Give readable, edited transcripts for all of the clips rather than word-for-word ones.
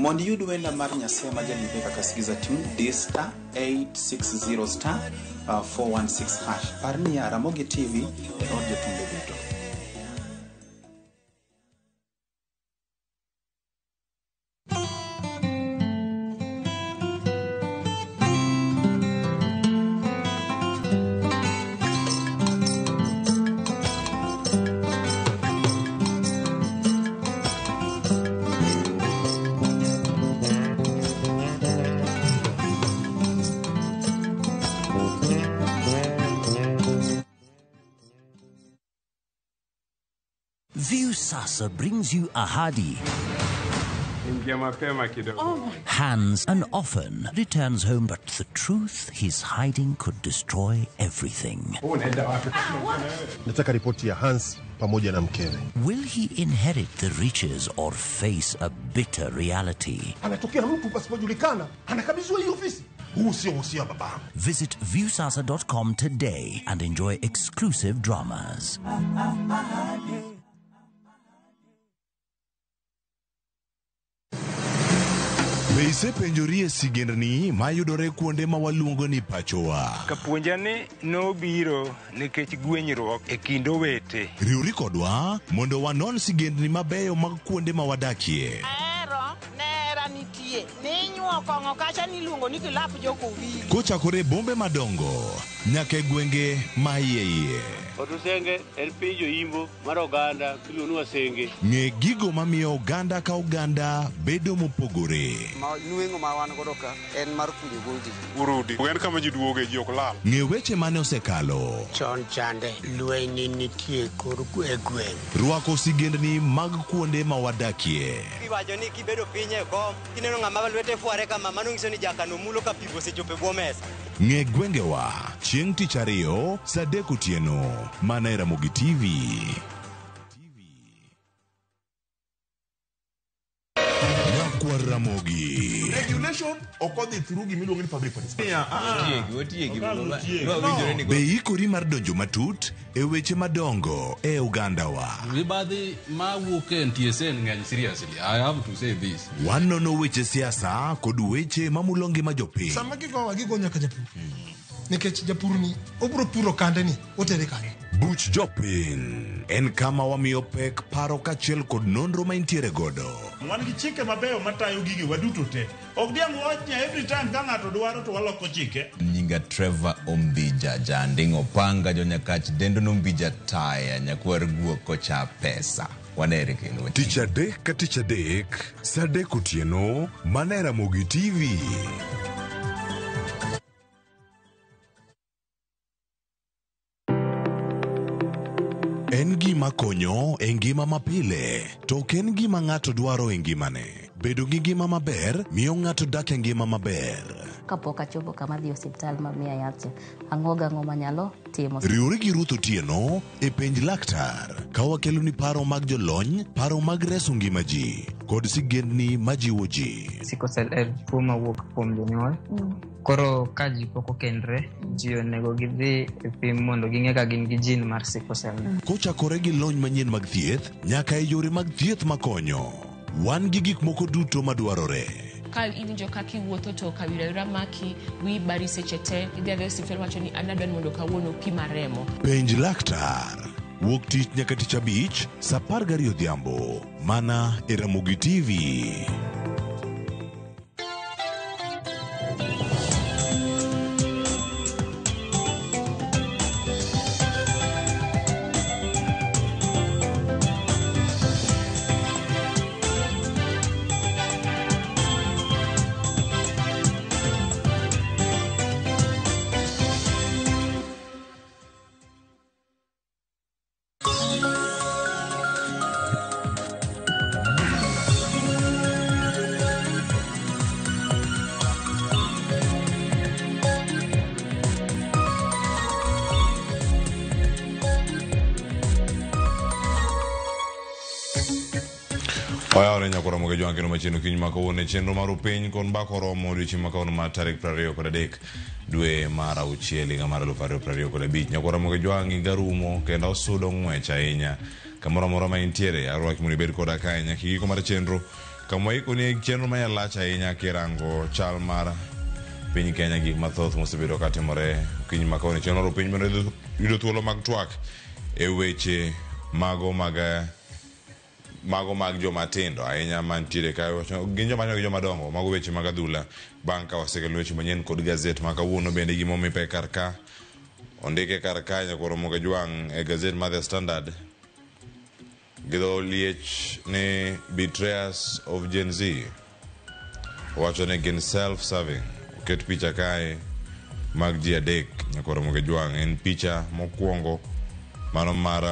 Mondo iyud wenda mar Nyasaye ma jalipe kaka Skiza Tune, di star 860 star 416 hash. Par niya, Ramogi TV e od jothumbe duto. Viusasa brings you Ahadi. Ingia mapema kidogo. Hans and often returns home, but the truth he's hiding could destroy everything. Unaenda wapi? Nataka ripoti ya Hans pamoja na mkewe. Will he inherit the riches or face a bitter reality? Anatokea mtu pasipojulikana, anakabidhiwa hii ofisi. Huu sio uhusia wa babangu. Visit viusasa.com today and enjoy exclusive dramas. Be isepenjori e sigendni mayudore kuonde ma waluongo ni pachowa? Kapuonja ni nobiro nikech gwenyruok e kind owete. Riwri kodwa mondo wanon sigendni mabeyo mag kuonde ma wadakie. Ahero nera nitie ninyuo kong'o kacha niluongo ni kilap jokowili. Kochakore e bombe madongo nyaka e gwenge ma iye iye. Otusenge en piny joimbo mar oganda miluongo ni Wasenge. Ng'e gigo mamiyo oganda ka oganda bedo mopogore. Nweng'o ma wan godo ka en mar kunyo goldi. Urudi. En kama ji duoge ji ok lal. Ng'e weche mane osekalo. Chon chande lweny nitie kor e gweng'. Rwako sigendni mag kuonde ma wadakie. Iwacho ni kibedo piny e kom kineno ng'ama lwete fware kama mano nyiso ni jakano mulo ka pi osechopo e bwo mesa. Ng'e gwengewa chieng' tich ariyo saa 3 otieno mana e Ramogi TV. Nyakwar Ramogi. Regulation ok odhi through gimiluongo ni public participation. Be ikori mar donjo matut e weche madongo e ogandawa? Mibadhi mawuok e NTSA ng'eny seriously. I have to say this. Wanono weche siasa kod weche mamulo ngima jopiny. Sama gigowa gigo nyaka japur. Nikech japur ni obiro puro kande ni otere kanye. Buch jopiny en kama wamiyo pek paro kaachiel kod nonro ma intiere godo. Wan gi chike mabeyo matayo gige waduto te. Ok diang' wach ni every time ka ng'ato dwaro to waloko chike. Nyinga Trevor Ombija Janding Opanga jonyakach dendo nombija taya nyakwar guok kocha pesa. Wanere kendo. Tich adek ka tich adek, saa 3 otieno, mana e Ramogi TV. En gima konyo e ngima mapile, to ok en gima ng'ato dwaro e ngimane. Bedo gi ngima maber miyo ng'ato dak e ngima maber. Kapok achopo kama adhi e osiptal ma miya yath cha, ang'o gang'o manyalo timo. Riwri gi Ruth Otieno e penj laktar ka wakeloni paro mag jolony, paro mag reso ngima ji, kod sigendni majiwo ji. Sickle cell en tuo mawuok kuom jonyuol. Koro ka ji pok okendre, ji onego gidhi e pim mondo ging'e ka gin gi gene mar sickle cell. Kochakore gi lony manyien mag thieth nyaka e yore mag thieth makonyo. Wan gi gik moko duto madwarore. Ka iwinjo kaka iwuotho to kawira wira maki, wiyi bari seche te, idhi adhiya e osiptal wacho ni an adwa ni mondo kawuono pima remo. Penj laktar. Wuok tich nyaka tich abich, saa 12 odhiambo. Mana e Ramogi TV. Oyawore nyakora Ramogi Jwang' kendo machiegni okinyi ma kawuono e chenro mar upiny kod mbaka oromo odiochieng' ma kawuono mar tarik 23 dwe mar auchiel higa mar 2025. Nyakora Ramogi Jwang' higa rumo kendo osudo ng'wech ahinya. Kamoro amora ma intiere arwaki mondo ibed koda kae nyaka giko mar chenro Kama waiko ni chenro ma lach ahinya kirango chal mar piny Kenya, gik mathoth mosebedo katimore okinyi ma kawuono. Chenro mar piny bende yudo thuolo mag twak e weche mago mag joma tindo ahinya mantiere ka, gin joma tindo gi joma dongo, mago weche mag adhula. Bang' ka wasekelo weche manyien kod gazet ma kawuono, bende gimomi pek kar ka ondike kar ka nyakwar Ramogi Jwang' e gazet mar The Standard gi dho liech ni Betrayers of Gen Z, owacho ni gin self-serving. Oket picha kae mag ji adek nyakwar Ramogi Jwang'. En picha mokwongo mano mar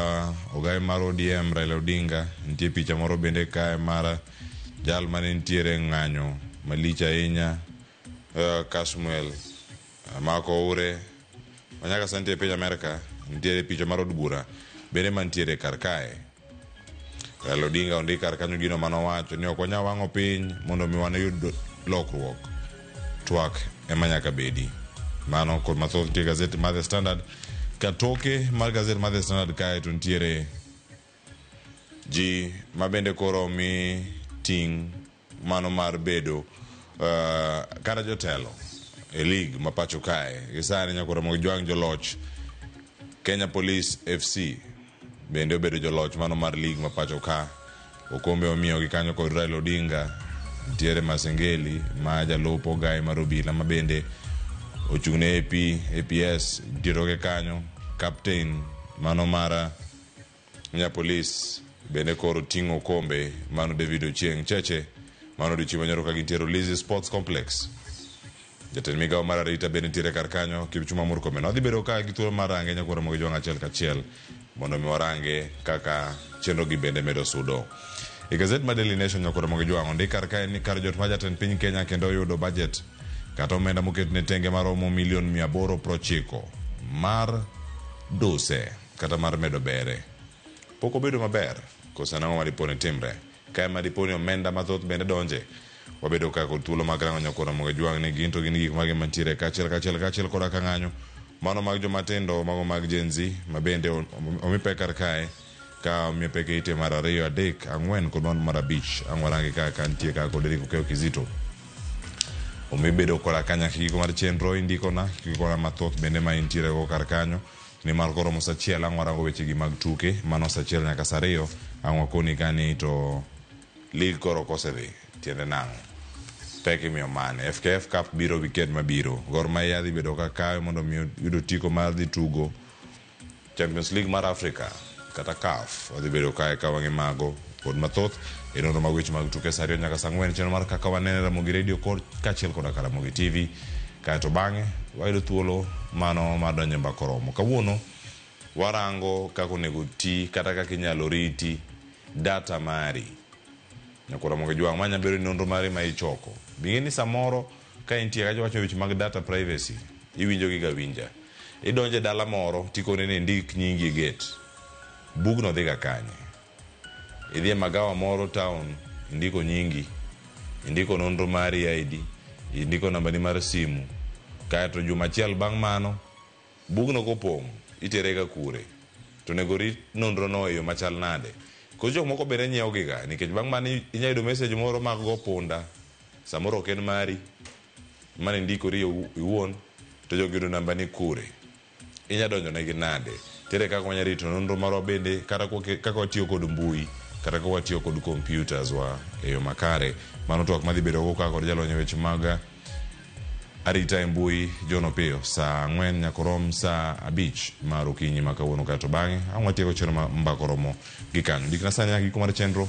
ogai mar ODM Raila Odinga. Nitie picha moro bende kae mar jal mane nitiere ng'anyo malich ahinya, Kasmuel Mako Ure manyaka sani nitie e piny Amerka. Nitiere picha mar od bura bende mantiere kar kae. Raila Odinga ondik kar kanyo gino manowacho ni ok wanyal wang'o piny mondo mi wanayud lokruok, twak ema nyaka bedi. Mano kod mathoth nitie gazet mar The Standard. Katoke mar gazet mar The Standard kae to nitiere ji ma bende koro omi ting' mano mar bedo kata jotelo e league ma pacho kae. Gi sani nyakwar Ramogi Jwang', joloch Kenya Police FC bende obedo joloch mano mar league ma pacho ka. Okombe omiyogi kanyo kod Raila Odinga. Nitiere Masengeli ma jalup ogai mar obila ma bende ochung' ne AP, APS nitiere kanyo. Captain mano mar Kenya Police bende koro ting'o okombe mano David Ochieng' Cheche. Mano odiochieng' manyoro ka gintiere Ulinzi Sports Complex. Jatend migawo mar arita bende nitiere kar kanyo, Kipchumba Murkomen. Wadhi bedo ka gi thuolo mar range nyakwar Ramogi Jwang' achiel kachiel mondo mi warange kaka chenro gi bende medo sudo. E gazet mar Daily Nation nyakwar Ramogi Jwang' ondik kar kae ni kar jot mar jatend piny Kenya kendo oyudo budget kata omenda moketne tenge maromo milion 890 mar duse kata mar medo bere. Pok obedo maber, koso nang'o madipo ni timre? Kae madipo ni omenda mathoth bende donje. Wabedo ka kod thuolo mag rango nyakwar Ramogi Jwang' ni gin to gin gik mage mantiere kaachiel kachiel kaachiel koda ka ng'anyo mano mag joma tindo, mago mag Gen Z ma bende omi pek kar kae ka omiyo pek e ite mar 2, 3, 4 kod mano mar 5. Ang' warange ka nitie ka kod Eric Okeyo Kizito. Omi bedo koda ka nyaka giko mar chenro indikona kikona mathoth bende ma intiere go kar kanyo nimar koromo saa achiel ang' warango wechegi mag tuke mano saa achiel nyaka saa 2 ang' wakoni kani to league koro kosedhi tiende nang'o, pek imiyo mane. FKF Cup biro weekend mabiro. Gor Mahia dhi bedo ka kawe mondo mi yudo otiko mar dhi tugo Champions League mar Africa kata CAF. Wadhi bedo kae ka wang'i mago kod mathoth e nonro mag weche mag tuke saa 2 nyaka saa 4 chenro mar kaka wanene Ramogi Radio kod kaachiel koda ka Ramogi TV. Kaeto bang'e wayudo thuolo mano mar donjo e mbaka oromo. Kawuono warango kaka onego ti kata kaka inyalo riti data mari. Nyakwar Ramogi Jwang' ma nyalo bedo ni nonro mari ma ichoko. Bing'e ni samoro ka intie kacha wacho weche mag data privacy, iwinjo gi gawinja. Idonjo e dala moro tikone ni ndik nyingi e gate. Bugno dhi ga kanye? Idhi e magawa moro town, indiko nyingi, indiko nonro mari ID, indiko nambani mar simu. Kaeto juma achiel bang' mano, bugno kopong', itere ga kure? To onego rit nonro no e yo machal nade? Koso jok moko bende nyiewo giga nikech bang' mano inyalo yudo message moro mag go punda, samoro ok en mari, mane indikori iwuon, to jogi yudo nambani kure? Inya donjo negi nade? Tere kaka wanyalo rito nonro marwa bende kata kaka watiyo kod mbui kata kaka watiyo kod computers wa e yo makare. Mano twak madhi bedo go ka kod jalony e weche mag arita e mbui John Opiyo saa 4 nyaka rom saa 5 mar okinyi ma kawuono. Kaeto bang'e ang' watieko chenro ma mbaka oromo gi kanyo. Ndikna sani nyaka giko mar chenro.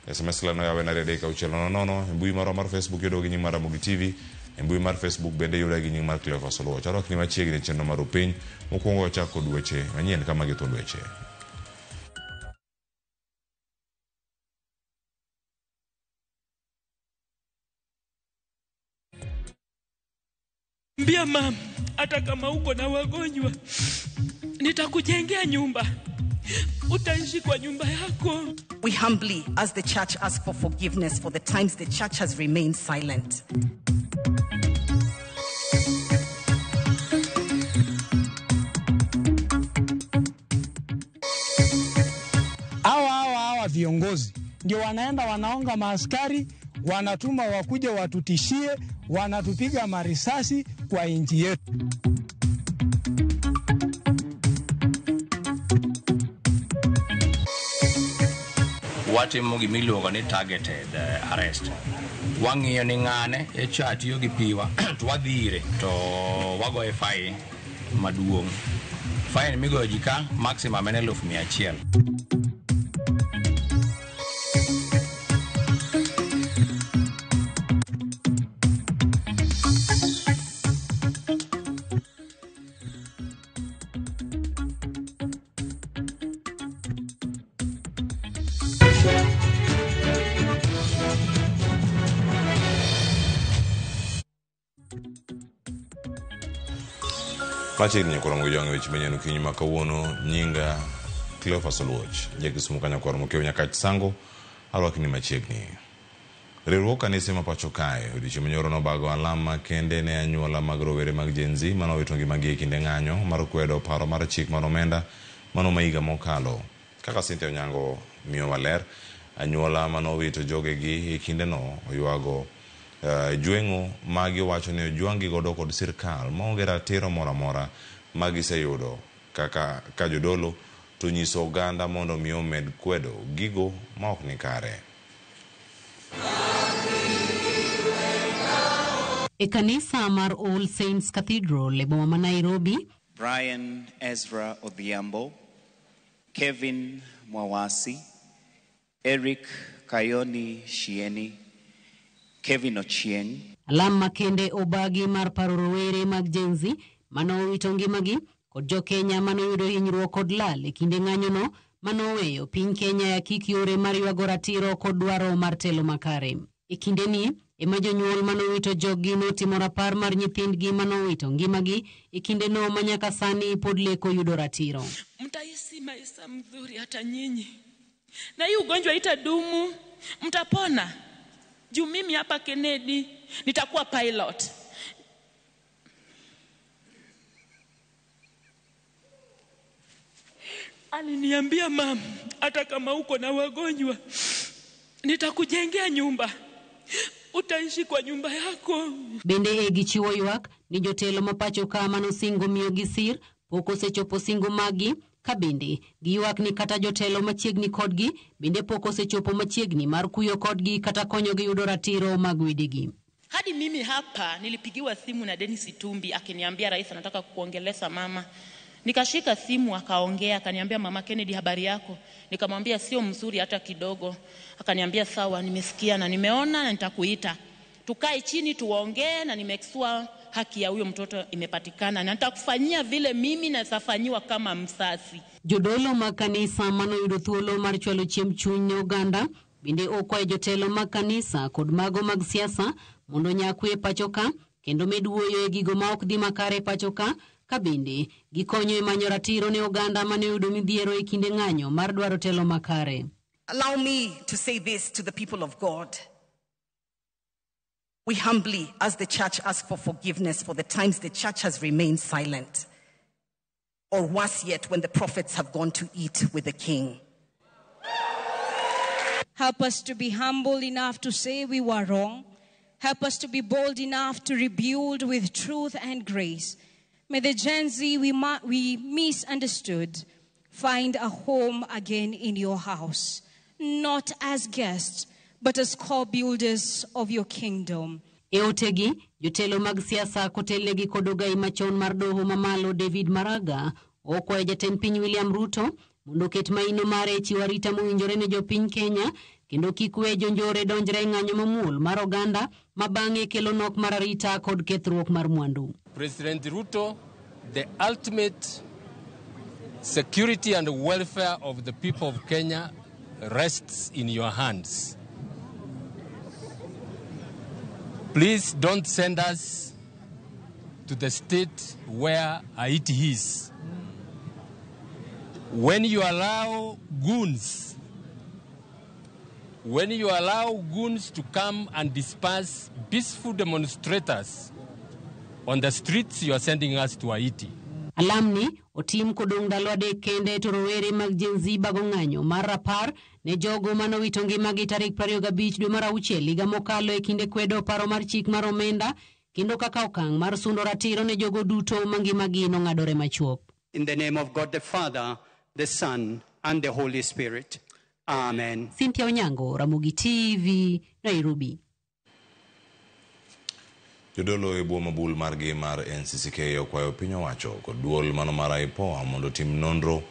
SMS line oyawe 2 3 6 0 0. E mbui marwa mar Facebook yudo gi nying mar Ramogi TV. E mbui mar Facebook bende yudo gi nying mar Cleophas Oluoch. Arwakni machiegni e chenro mar Upiny. Mokwongo wachak kod weche manyien kama gi thuond weche. Mbia mam, hata kama uko na wagonjwa, nitakujengea nyumba, utaishi kwa nyumba yako. We humbly, as the church, ask for forgiveness for the times the church has remained silent. Hawa viongozi Ndio wanaenda wanaonga maaskari, wanatuma wakuje watutishie, wanatupiga marisasi kwa nchi yetu. Watimo gimiluongo ni targeted arrest. Wang'iyo ni ng'ane e cha tiyo gi piwa to wadhi ire to wagoye fine maduong'. Fine migoyo ji ka maximum en 100,000. Machiegni nyakwar Ramogi Jwang' e weche manyien okinyi ma kawuono. Nyinga Cleophas Oluoch, ja Kisumu ka nyakwar Mokeo Nyakach Sango, arwakni machiegni. Riwruog kanise ma pacho kae odiochieng' manyoro nobago alam makende ne anyuola mag rowere mag Gen Z manowito ngimagi e kinde ng'anyo mar kwedo paro mar chik mar omenda mano ma higa mokalo. Kaka Cynthia Onyango miyo waler, anyuola manowito jogegi e kindeno oywago jweng'o ma giwacho ni ojwang'gi godo kod sirkal maonge ratiro moro amora ma giseyudo kaka ka jodolo to nyiso oganda mondo mi omed kwedo gigo ma ok ni kare. E kanisa mar All Saints Cathedral e boma ma Nairobi, Brian Ezra Odhiambo, Kevin Mwawasi, Eric Kayoni Shieni, Kevin Ochieng. Alam makende obagi mar paro rowere mag Gen Z manowito ngimagi kod jo-Kenya manoyudo hinyruok kod lal e kinde ng'anyono manoweyo piny Kenya ya kik yore mar ywago ratiro kod dwaro mar telo makare. E kindeni ema jonyuol manowito joggi notimo rapar mar nyithindgi manowito ngimagi e kindeno ma nyaka sani pod leko yudo ratiro. Mtaishi maisha mzuri hata nyinyi, na hii ugonjwa itadumu, mtapona. Juu mimi hapa Kennedy nitakuwa pilot. Aliniambia mam, hata kama uko na wagonjwa nitakujengea nyumba, utaishi kwa nyumba yako. Bende e gichiwo ywak ni jotelo ma pacho ka manosingo miyogi sir pok osechopo singo magi, ka bende giywak ni kata jotelo machiegni kodgi bende pok osechopo machiegni mar kuyo kodgi kata konyogi yudo ratiro mag wedegi. Hadi mimi hapa nilipigiwa simu na Dennis Itumbi akiniambia rais anataka kukuongelesha mama. Nikashika simu akaongea, akaniambia mama Kennedy habari yako. Nikamwambia sio mzuri hata kidogo. Akaniambia sawa, nimesikia na nimeona na nitakuita. Tukae chini tuongee na nimexua haki ya huyo mtoto imepatikana na nitakufanyia vile mimi nasafanyiwa kama msasi. Jodolo mag kanisa manoyudo thuolo mar chwalo chiemb chuny ne oganda bende okwayo jotelo mag kanisa kod mago mag siasa mondo nyakwe e pacho ka kendo med wuoyo e gigo ma ok dhi makare e pacho ka, ka bende gikonyo e manyo ratiro ne oganda mane oyudo midhiero e kinde ng'anyo mar dwaro telo makare. Allow me to say this to the people of God. We humbly, as the church, ask for forgiveness for the times the church has remained silent, or worse yet, when the prophets have gone to eat with the king. Help us to be humble enough to say we were wrong. Help us to be bold enough to rebuild with truth and grace. May the Gen Z we misunderstood find a home again in your house, not as guests, but as co-builders of your kingdom. E otegi, jotelo mag siasa kotelnegi kod ogai machon mar doho mamalo David Maraga okwayo jatend piny William Ruto mondo oket maino mare e chiwo arita mowinjore ne jopiny Kenya kendo kik we jonjore donjre e ng'anyo mamuol mar oganda ma bang'e kelo nok mar arita kod kethruok mar mwandu. President Ruto, the ultimate security and welfare of the people of Kenya rests in your hands. Please don't send us to the state where Haiti is. When you allow goons, to come and disperse peaceful demonstrators on the streets, you are sending us to Haiti. Alamni otim kodong' ndalo adek kende to rowere mag Gen Z bago ng'anyo mar rapar ne jogo manowito ngimagi tarik 25 dwe mar auchiel higa mokalo e kinde kwedo paro mar chik mar omenda kendo kaka okang' mar sundo ratiro ne jogo duto ma ngimagi nong'adore machuok. In the name of God the Father, the Son, and the Holy Spirit. Amen. Cynthia Onyango, Ramogi TV, Nairobi. Jodolo e bwo mabul margi mar NCCK okwayo piny owacho kod duol mano mar IPOA mondo otim nonro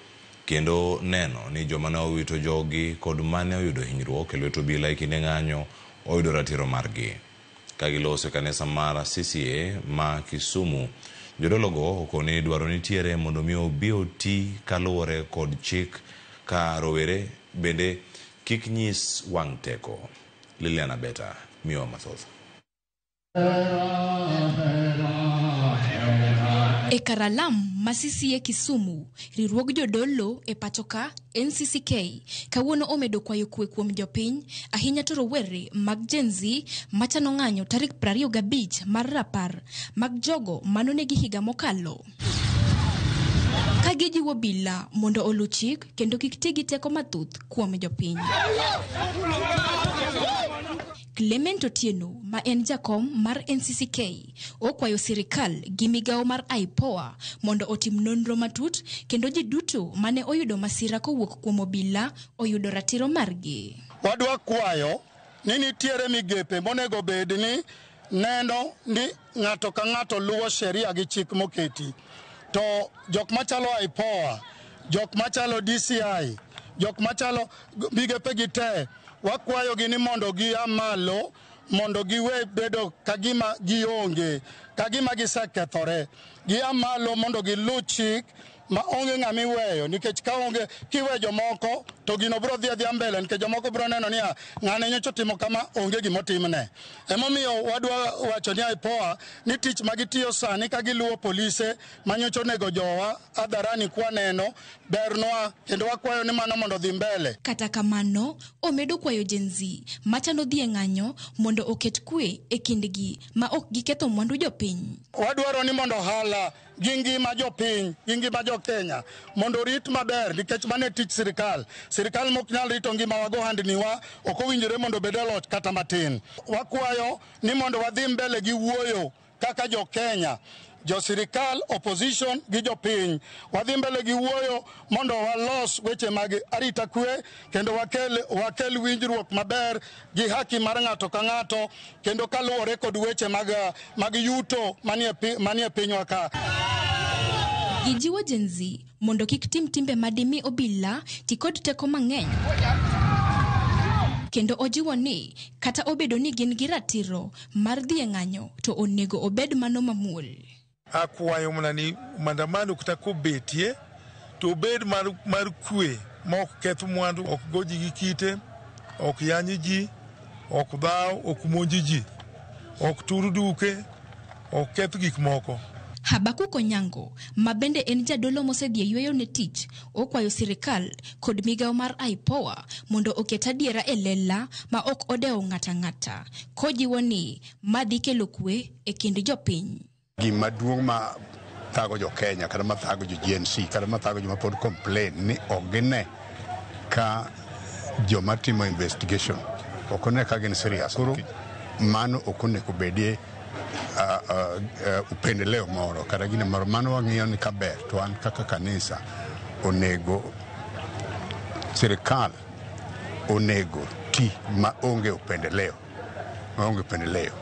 kendo neno ni joma ne owito jogi kod mane oyudo hinyruok e lwet obila e kinde ng'anyo oyudo ratiro margi. Ka giloso e kanisa mar CCA ma Kisumu, jodologo okoni ni dwaro nitiere mondo mi obi oti kaluwore kod chik ka rowere bende kik nyis wang' teko. Lilian Abeta miyowa mathoth. E karalam ma CCA Kisumu, riwruog jodolo e pachoka NCCK kawuono omedo kwayo kwe kuom jopiny, ahinya to rowere mag Gen Z machano ng'anyo tarik 25 mar rapar mag jogo manonegi higa mokalo. Ka gijiwo bila mondo oluw chik kendo kik ti gi teko mathoth kuom jopiny. Clement Otieno ma en jakom mar NCCK okwayo sirikal gi migawo mar IPOA mondo otim nonro matut kendo ji duto mane oyudo masira kowuok kuom obila oyudo ratiro margi. Wadwa kwayo ni nitiere migepe monego bed ni neno ni ng'ato ka ng'ato luwo sheria gi chik moketi. To jok machalo IPOA, jok machalo DCI, jok machalo migepe gi te, wakwayogi ni mondo gia malo mondo giwe bedo kagima gionge, kagima gisekethore. Gia malo mondo giluw chik ma onge ng'ama iweyo, nikech ka onge kiwe jomoko to gino biro dhi adhiya mbele, nikech jomoko biro neno niya ng'ane nyocha otimo kama, onge gimotimne. Emomiyo wadwa wacho ni IPOA ni tich ma gitiyo sani ka giluwo polise manyocha onego jowa hadharani kwaneno bernwa, kendo wakwayo ni mano mondo odhi mbele. Kata kamano, omedo kwayo Gen Z machano dhi e ng'anyo mondo oket kwe e kindgi ma ok giketho mwandu jopiny. Wadwaro ni mondo ohala gi ngima jopiny gi ngima jo Kenya mondo orit maber, nikech mano e tich sirikal. Sirikal mok nyal rito ngimawa go ohandniwa ok owinjore mondo obed e loch kata matin. Wakwayo ni mondo wadhi mbele gi wuoyo kaka jo Kenya, jo sirikal, opposition gi jopiny. Wadhi mbele gi wuoyo mondo walos weche mag arita kwe kendo wakel winjruok maber gi haki mar ng'ato ka ng'ato, kendo kaluwore kod weche mag yuto manie pinywa ka. Gijiwo Gen Z mondo kik tim timbe madimi obila ti kod teko mang'eny. Kendo ojiwo ni kata obedo ni gin gi ratiro mar dhi e ng'anyo to onego obed mano mamuol. Akwayo mana ni maandamano kata kobetie to obed mar kwe ma ok keth mwandu, ok go ji gi kite, ok yany ji, ok dhaw, ok monj ji, ok tur duke, ok keth gik moko. Habakuk Onyango, ma bende en jadolo mosedhi e yweyo ne tich, okwayo sirikal kod migawo mar IPOA mondo oket adiera e lela ma ok odewo ng'ata ng'ata, kojiwo ni ma dhi kelo kwe e kind jopiny. Gima duong' ma thago jo Kenya kata ma thago jo Gen Z kata ma thago joma pod complain ni ok gine ka joma timo investigation ok one ka gin serious. Koro mano ok onego bedie upendeleo moro kata gine moro. Mano wang'iyo ni kaber to an kaka kanisa onego sirikal onego ti ma onge upendeleo, maonge upendeleo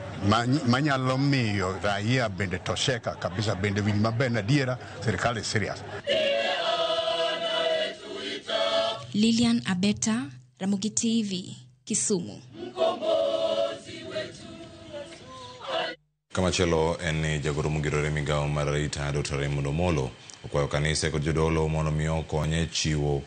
manyalo miyo raia bende tosheka kabisa, bende winj maber na adiera sirikal is serious. Lilian Abeta, Ramogi TV, Kisumu. Kamachielo en ni jagoro mogirore migawo mar arita Dr. Raymond Omolo okwayo kanise kod jodolo mondo mi okonye chiwo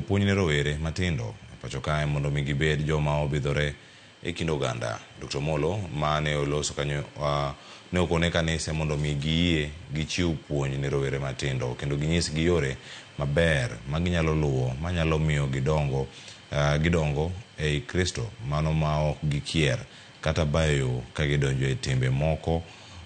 puonj ne rowere matindo e pacho kae mondo mi gibed joma obidhore e kind oganda. Dr. Omolo ma ne oloso kanyo ne okone kanise mondo mi giyie gichiw puonj ne rowere matindo kendo ginyisgi yore maber ma ginyalo luwo manyalo miyo gidongo ei Kristo mano ma ok gikier kata bayo yo ka gidonjo e timbe moko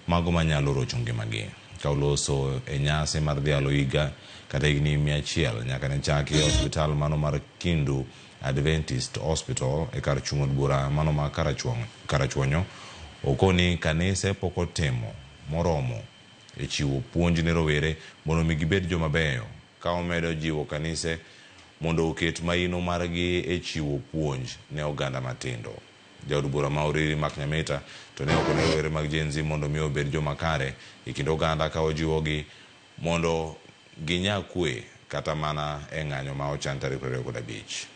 mago manyalo rocho ngimagi. Ka oloso e nyasi mar dhialo higa kata higni 100 nyaka ne chaki e osiptal mano mar Kindu Adventist Hospital e kar chung' od bura mano ma Karachuonyo okoni kanise pok otimo moromo e chiwo puonj ne rowere mondo mi gibed joma beyo ka omedo jiwo kanise mondo oket maino margi e chiwo puonj ne oganda matindo. Jaod bura ma Uriri Mark Nyamita to ne okone rowere mag Gen Z mondo mi obed joma kare e kind oganda ka ojiwogi mondo ginya kwe kata mana e ng'anyo ma ochan tarik 25.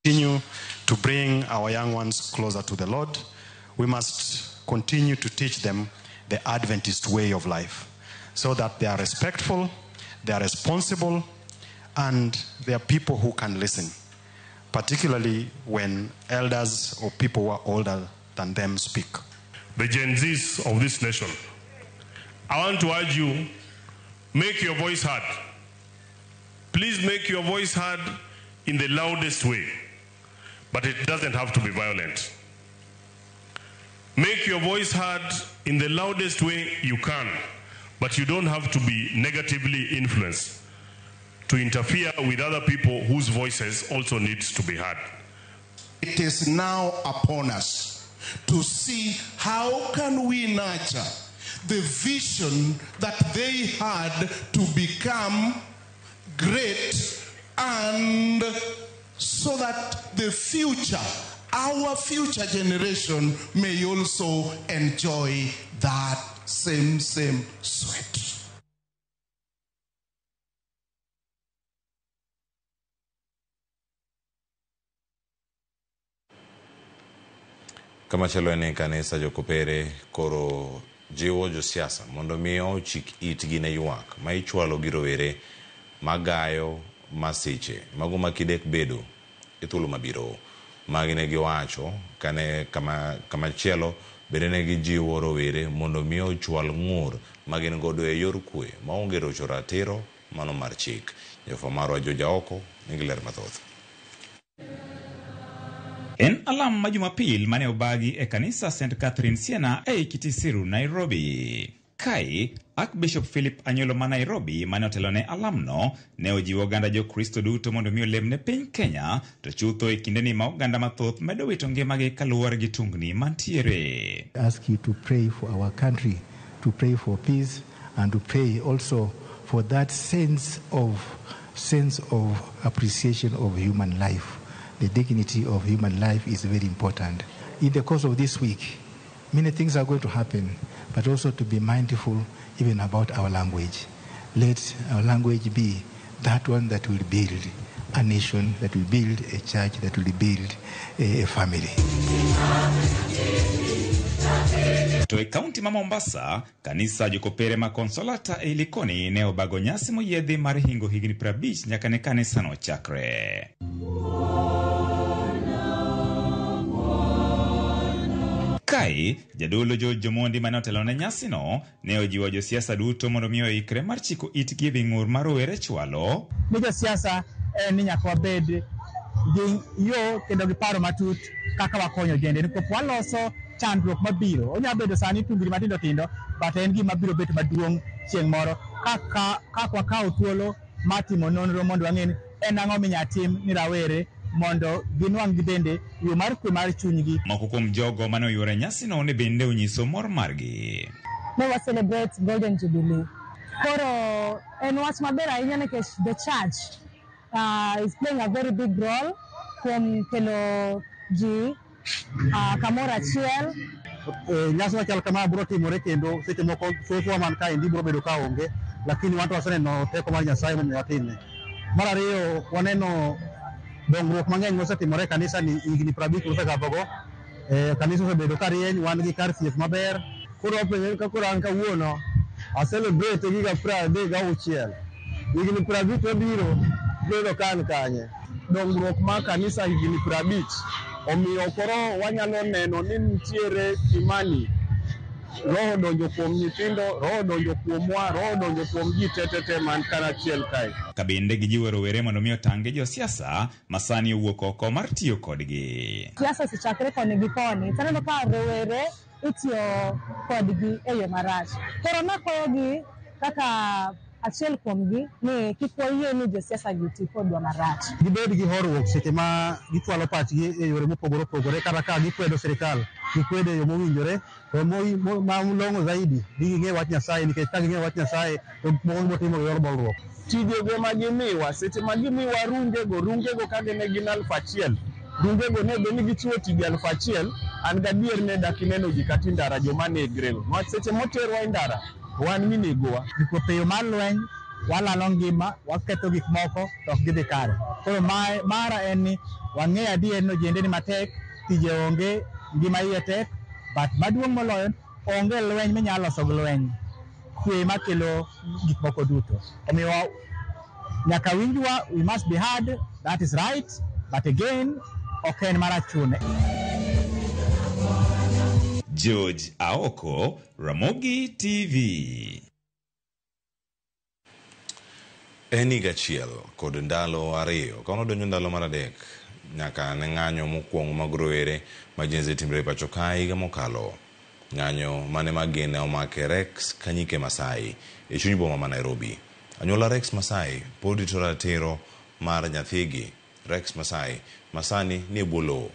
Continue to bring our young ones closer to the Lord. We must continue to teach them the Adventist way of life so that they are respectful, they are responsible, and they are people who can listen, particularly when elders or people who are older than them speak. The Gen Zs of this nation, I want to urge you, make your voice heard. Please make your voice heard in the loudest way, but it doesn't have to be violent. Make your voice heard in the loudest way you can, but you don't have to be negatively influenced to interfere with other people whose voices also needs to be heard. It is now upon us to see how can we nurture the vision that they had to become great, and so that the future, our future generation, may also enjoy that same sweat. Kamachielo en ni kanisa jokopere koro jiwo josiasa mondo mi ochik itgi ne ywak ma ichwalo gi rowere magayo masiche mago ma kidek bedo e thuolo mabiro. Magi ne giwacho kane kamachielo bende ne gijiwo rowere mondo mi ochwal ng'ur ma gin godo e yor kwe maonge rocho ratiro mano mar chik. Jafwambo marwa Joja Oko nigi ler mathoth. En alam ma Jumapil mane obagi e kanisa St. Catherine Siena ei Kitisiru, Nairobi. Kae, Archbishop Philip Anyolo ma Nairobi mane otelone alamno ne ojiwo oganda Jokristo duto mondo mi olem ne piny Kenya, to chutho e kindeni ma oganda mathoth medo wito ngimagi kaluwore gi tungni mantiere. Ask you to pray for our country, to pray for peace, and to pray also for that sense of appreciation of human life. The dignity of human life is very important. In the course of this week, many things are going to happen, but also to be mindful even about our language. Let our language be that one that will build a nation, that will build a church, that will build a family. To e kaunti ma Mombasa, kanisa Jokopere ma Consolata e Likoni ne obago nyasi moyiedhi mar hingo higni 50 nyaka ne kanisano chakre. Kae, jadolo George Jomondi mane otelo ne nyasino ne ojiwo josiasa duto mondo mi oikre mar chiko itgi e wi ng'ur ma rowere chwalo. Ni josiasa en ni nyaka wabed gi yo kendo gi paro matut kaka wakonyo jende nikech waloso chandruok mabiro. Onyalo bedo sani tungni matindo tindo, but en gima biro bet maduong' chieng' moro kaka wakawo thuolo mar timo nonro mondo wang'e ni en ang'o minyalo tim ni rawere mondo ginwang' gi bende yo mar kwe mar chunygi. Moko kuom jogo mane oyuoro e nyasino ne bende onyiso mor margi. Ne wa celebrate Golden Jubilee. Koro en wach maber ahinya nikech the church is playing a very big role kuom kelo ji kamoro achiel. Nyasi machal kama biro timore kendo seche moko thothwa man kaendi biro bedo ka onge, lakini wan to waseneno teko mar Nyasaye momiyo watime. Mar ariyo, waneno dongruok mang'eny mosetimore e kanisa ni higni 50 mosekadhogo. Kanisa osebedo ka rieny, wan gi kar thieth maber. Koro wapenjo ka koro an kawuono a celebrate higa 36. Higni 50 mabiro bedo ka an kanye. Dongruok mar kanisa higni 50 omiyo koro wanyalo neno ni nitiere imani. Roho donjo kuom nyithindo, roho donjo kuomwa, roho donjo kuom ji te man karachiel kae. Kabende gijiwo rowere mondo mi otang' gi josiasa ma sani owuok oko mar tiyo kodgi. Siasa osechakre koni gi koni, to aneno ka rowere itiyo kodgi e yo marach. Koro nakwayogi kaka Achiel kuomgi ni kik wayie ni josiasa gi ti kodwa marach. Gibed gi horuok seche ma gichwalo pachgi e yore mopogore opogore kata ka gikwedo sirikal, gikwedo e yo mowinjore to malong'o zaidi ni ging'e wach Nyasaye nikech ka ging'eyo wach Nyasaye to gik moko gibiro timo gi yor bolruok. Tijego ma gimiwa, seche ma gimiwa rungego ka gin 1000, rungego ne bed ni gichiwo tije 1000, an gadier ne dak ineno ji kata e ndara joma negrego. Niwach seche moterwa e ndara, wan minegowa. Nikop e yo mar lweny, walalo ngima, waketho gik moko to ok gidhi kare. Koro mara en ni wang'eyo adier ni ojende ni matek, tije onge, ngima iye tek, but maduong' moloyo onge lweny minyalo loso gi lweny. Kwe makelo gik moko duto. Omiyo nyaka winjwa, we must be heard, that is right, but again, ok en mar achune. George Aoko, Ramogi TV. En higa achiel kod ndalo 2 ka nodonjo ndalo mar 3 nyaka ne ng'anyo mokwongo mag rowere ma Gen Z timre e pacho ka higa mokalo. Ng'anyo mane magina omake Rex Kanyike Masai e chuny boma ma Nairobi. Anyuola Rex Masai pod rito ratiro mar nyathigi Rex Masai masani nie bwo lowo.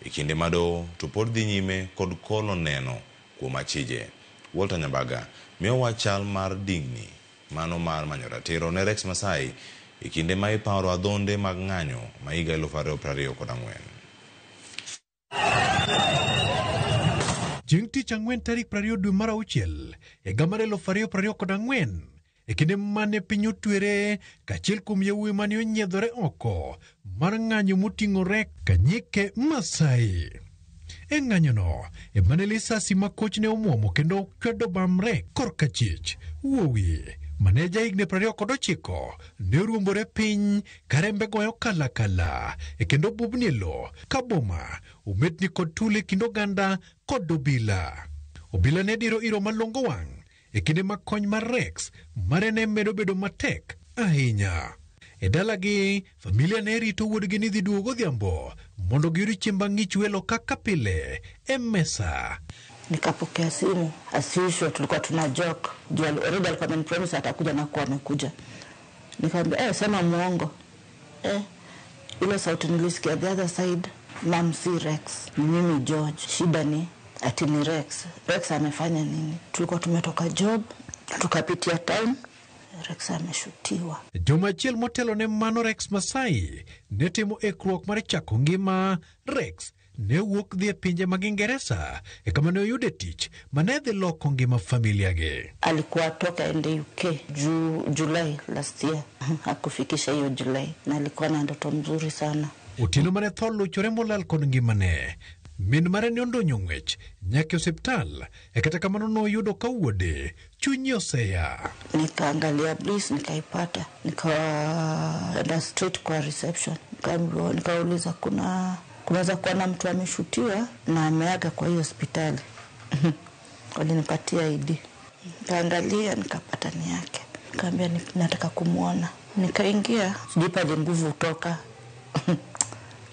E kinde ma doho to pod dhi nyime kod kolo neno kuom achije. Walter Nyambaga miyowa chal mar dingni mano mar manyo ratiro ne Rex Masai e kinde ma iparo adhonde mag ng'anyo ma higa 2024. Chieng' tich ang'wen tarik 20 dwe mar auchiel higa mar 2024 e kinde mane piny otwere kachiel kuom yawuowi mane onyiedhore oko mar ng'anyo moting'o Rex Kanyike Masai. E ng'anyono emane lisasi ma koch ne omuomo kendo chwado bam Rex korka chich. Wuowi mane jahigni 29 ne oruombore piny ka rembe goyo kalakala e kendo bubni e lowo ka boma ometni kod tule kind oganda kod obila. Obila ne diro iro malongo wang' e kinde ma kony mar Rex mare ne medo bedo matek ahinya. E dalagi, familia ne rito wuodgi ni dhi duogo odhiambo mondo giyud chiemb ang'ich welo kaka pile e mesa. Nikapokea simu as usual, tulikuwa tuna joke juu already alikuwa amenipromise atakuja na kuwa amekuja. Nikamwambia sema muongo. Ile sauti nilisikia the other side, mam si Rex, ni mimi George. Shida ni ati ni Rex. Rex amefanya nini? Tulikuwa tumetoka job, tukapitia town, Rex ameshutiwa. Juma achiel motelo ne mano Rex Masai ne timo ikruok mar chako ngima. Rex ne wuok dhi e pinje mag Ingeresa e kama ne oyude tich mane dhi loko ngima familia gi. Alikuwa toka ende UK July last year. Hakufikisha hiyo July na alikuwa na ndoto mzuri sana. Otieno mane tho luchore molal kod ngimane. Min mare ne ondonyo ng'wech nyaka e osiptal e kata kamano noyudo ka wuode chunye oseya. Nikaangalia Bliss nikaipata, nikaenda straight kwa reception, nikauliza kunaweza kuwa na mtu ameshutiwa na ameaga kwa hiyo hospitali. Walinipatia ID, nikaangalia nikapata ni yake, nikaambia nataka kumuona. Nikaingia, sijui pale nguvu kutoka.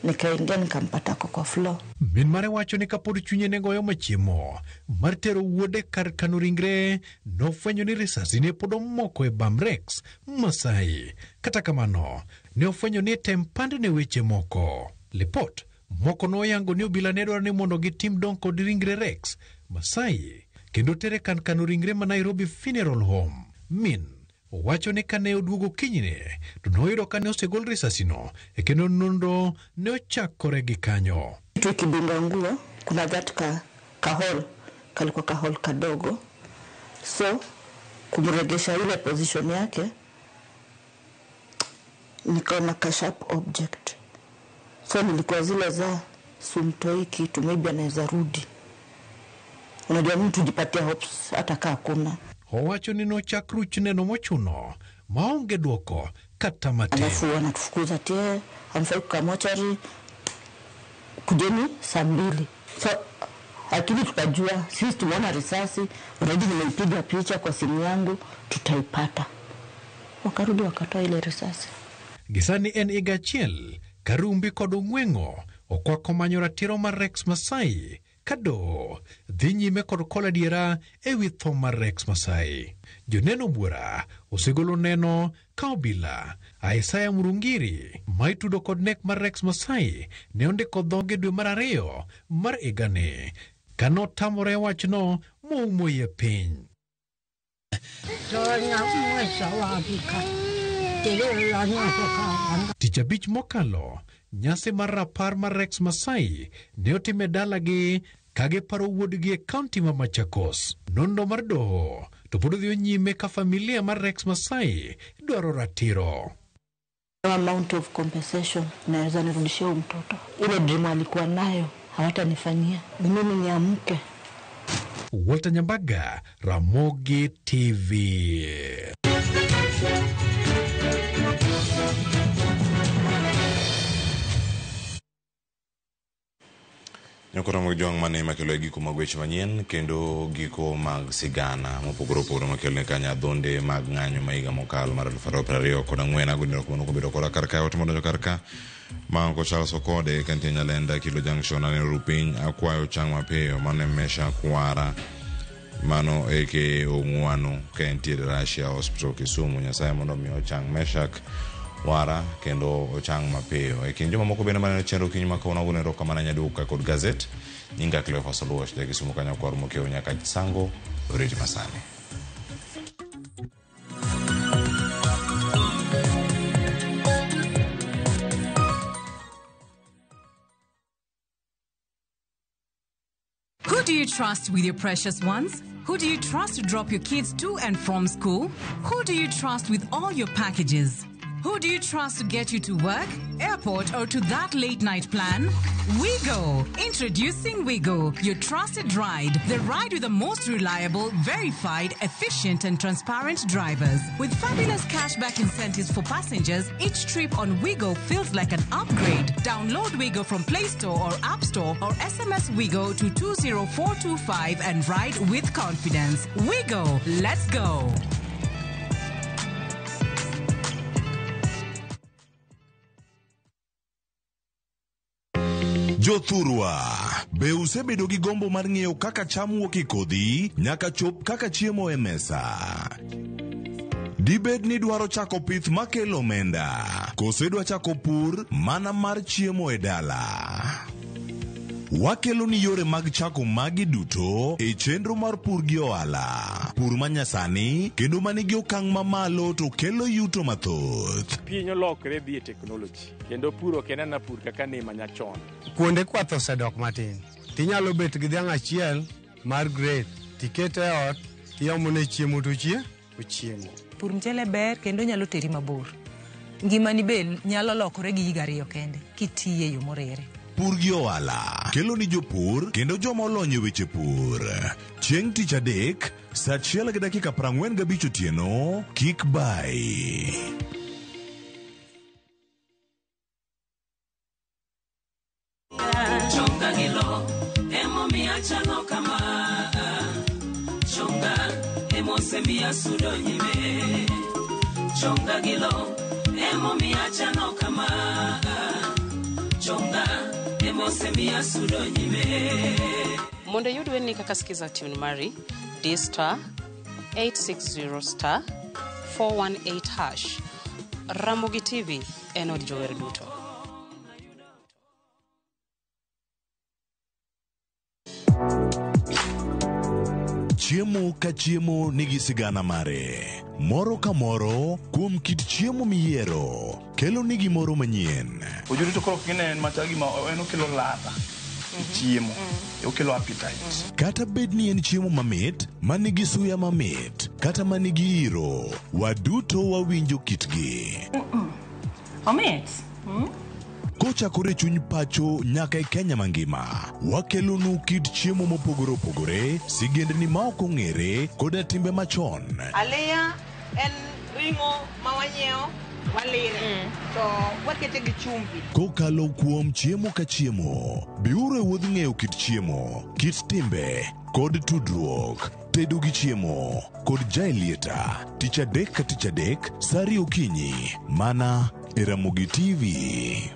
Nikaingia nikampata kwa floor. Min mare wacho ni kapod chunye ne goyo machiemo mar tero wuode kar kano ringre, nofwenyo ni risasi ne pod omoko e bam Rex Masai. Kata kamano, ne ofwenyo ni tem pandne weche moko. Lipot moko noyango ni obila ne dwaro ni mondo gitim dong kod ringre Rex Masai kendo tere kar kano ringre ma Nairobi Funeral Home. Min owacho ni kane oduogo kinyne to noyudo kane osegol risasino e kendo nonro ne ochakore gi kanyo. Kitu ikidunga nguo, kuna that kahol, kalikuwa kahol kadogo, so kumregesha ile position yake nikaona ka sharp object, so nilikuwa zile za sumtoi kitu maybe anaweza rudi. Unajua mtu jipatia hopes hata kaa kuna. Owacho ni nochak ruch neno mochuno maonge dwoko kata matin. Alafu wanatufukuza tie, hamfai kukaa mochari, kujeni saa 2. So akili tukajua sisi tumeona risasi, already nimeipiga picha kwa simu yangu, tutaipata. Wakarudi wakatoa ile risasi. Gisani en higa achiel Karumbi kod Ong'weng'o okwako manyo ratiro mar Rex Masai Ka doho dhi nyime kod kolo adiera e wi tho mar Rex Masai. Joneno buora osegolo neno ka obila Isaiah Murungiri ma itudo kod nek mar Rex Masai ne ondiko dhoge dwe mar ariyo mar higani kanotamore wachno moumo iye piny. Tich abich mokalo, nyasi mar rapar mar Rex Masai ne otim e dalagi ka giparo wuodgi e kaunti ma Machakos. Nonro mar doho to pod odhi nyime ka familia mar Rex Masai dwaro ratiro. No amount of compensation naweza nirudishia huyu mtoto. Ile dream alikuwa nayo hawatanifanyia. Ni mimi niamke. Walter Nyambaga, Ramogi TV. Nyokoro mag jwang' mane makelo e giko mag weche manyien kendo giko mag sigana mopogore opogore makelo ne kanya adhonde mag ng'anyo ma higa mokalo mar 2024. Ago kamano kobedo koda kar kae otimo donjo kar ka ma Uncle Charles Okode ka nitie Nyalenda Kilo Junction aneno rupiny akwayo chang mapiyo mano e Mesha Kwara mano aka Ong'wano ka entiere Russia Hospital Kisumu. Nyasaye mondo omi ochang Meshak Wara kendo ochang mapiyo. E kind jomamoko bende maneno chenro okinyi ma kawuono agone erokamano Nyaduka kod gazet. Nyinga Cleophas Oluoch ja Kisumu kanyo kwar mokiewo nyaka Sango oriti masani. Who do you trust with your precious ones? Who do you trust to drop your kids to and from school? Who do you trust with all your packages? Who do you trust to get you to work, airport, or to that late night plan? Wigo! Introducing Wigo, your trusted ride. The ride with the most reliable, verified, efficient, and transparent drivers. With fabulous cashback incentives for passengers, each trip on Wigo feels like an upgrade. Download Wigo from Play Store or App Store or SMS Wigo to 20425 and ride with confidence. Wigo, let's go! Jothurwa, be usebedo gi gombo mar ng'eyo kaka cham wuok e kodhi nyaka chop kaka chiemo e mesa? Dibed ni dwaro chako pith makelo omenda, koso idwa chako pur mana mar chiemo e dala? Wakelo ni yore mag chako magi duto e chenro mar pur gi ohala. Pur manyasani kendo manigi okang' mamalo to kelo yuto mathoth. Piny olokre dhi e teknoloji kendo pur ok en ana pur kaka ne manyachon. Kuonde kwath osedok matin. Tinyalo bet gi dhiang' achiel mar grade, tikete e ot, tiomone chiemo to ochiemo. Pur mchele ber kendo nyalo teri mabor. Ngimani be nyalo lokore gi higa ariyo kende kitiye yo morere. Pur gi ohala kelo ni jopur kendo joma olony e weche pur. Chieng' tich adek, saa 1:45 otieno, kik bai. Chonga gi lo emomiyo achalo kama. Chonga emosemiyo asudo nyime. Chonga gi lo emomiyo achalo kama. Chonga emosemiyo asudo nyime. Mondo iyud wendni kaka Skiza tune mari, di star 860 star 418 hash. Ramogi TV en od jower duto. Chiemo ka chiemo nigi sigana mare. Moro ka moro kuom kit chiemo miyiero kelo ni gimoro manyien. Ojuri to koro kine en machal gima en okelo ladha e chiemo, okelo appetite. Kata bed ni en chiemo mamit, manigi suya mamit, kata manigi iro, waduto wawinjo kitgi. Omit. Kochakore chuny pacho nyaka e Kenya mangima, wakelonu kit chiemo mopogore opogore, sigendni ma ok ong'ere, koda timbe machon. Aliya en ring'o ma wanyiewo, walire, to wakete gi chumbi. Kokalo kuom chiemo ka chiemo, biuru e wuodh ng'eyo kit chiemo, kit timbe, kod tudruok. Tedo gi chiemo kod Jaelieta, tich adek ka tich adek, saa ariyo okinyi, mana e Ramogi TV.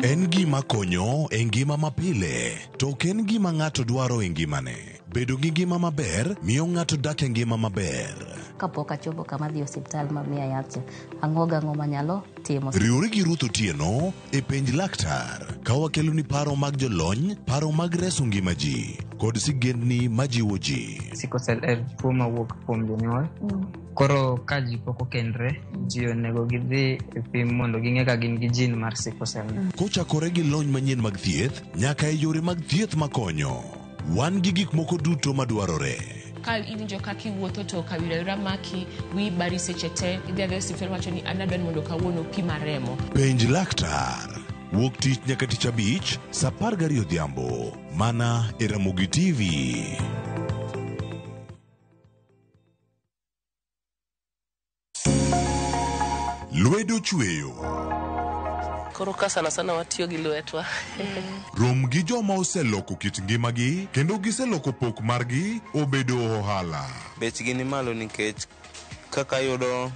En gima konyo e ngima mapile, to ok en gima ng'ato dwaro e ngimane. Bedo gi ngima maber miyo ng'ato dak e ngima maber. Kapok achopo kama adhi e osiptal ma miya yath cha, ang'o gang'o manyalo timo. Riwri gi Ruth Otieno e Penj Laktar ka wakeloni paro mag jolony, paro mag reso ngima ji, kod sigendni majiwo ji. Sickle cell en tuo mawuok kuom jonyuol. Koro ka ji pok okendre, ji onego gidhi e pim mondo ging'e ka gin gi gene mar sickle cell. Kochakore gi lony manyien mag thieth nyaka e yore mag thieth makonyo. Wan gi gik moko duto madwarore. Ka iwinjo kaka iwuotho to kawira awira maki, wiyi bari seche te, idhi adhiya e osiptal iwacho ni an adwa ni mondo kawuono opima remo. Penj laktar. Wuok tich nyaka tich abich, saa 12 odhiambo. Mana e Ramogi TV. Lwedo chweyo. Koro ka sana sana watiyo gi lwetwa. Rom gi joma oseloko kit ngimagi kendo giseloko pok margi obedo ohala. Bechgi ni malo nikech kaka ayudo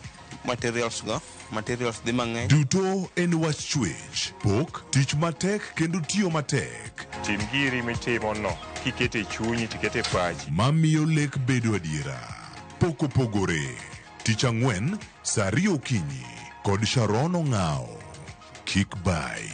materials go, materials dhi mang'eny. Duto en wach chwech, pok, tich matek kendo tiyo matek. Tim giri mitimo no kiketo e chunyi tiketo e pachi. Mamiyo lek bedo adiera. Pok opogore. Tich ang'wen, saa ariyo okinyi kod Sharon Ong'awo. Kik bayi.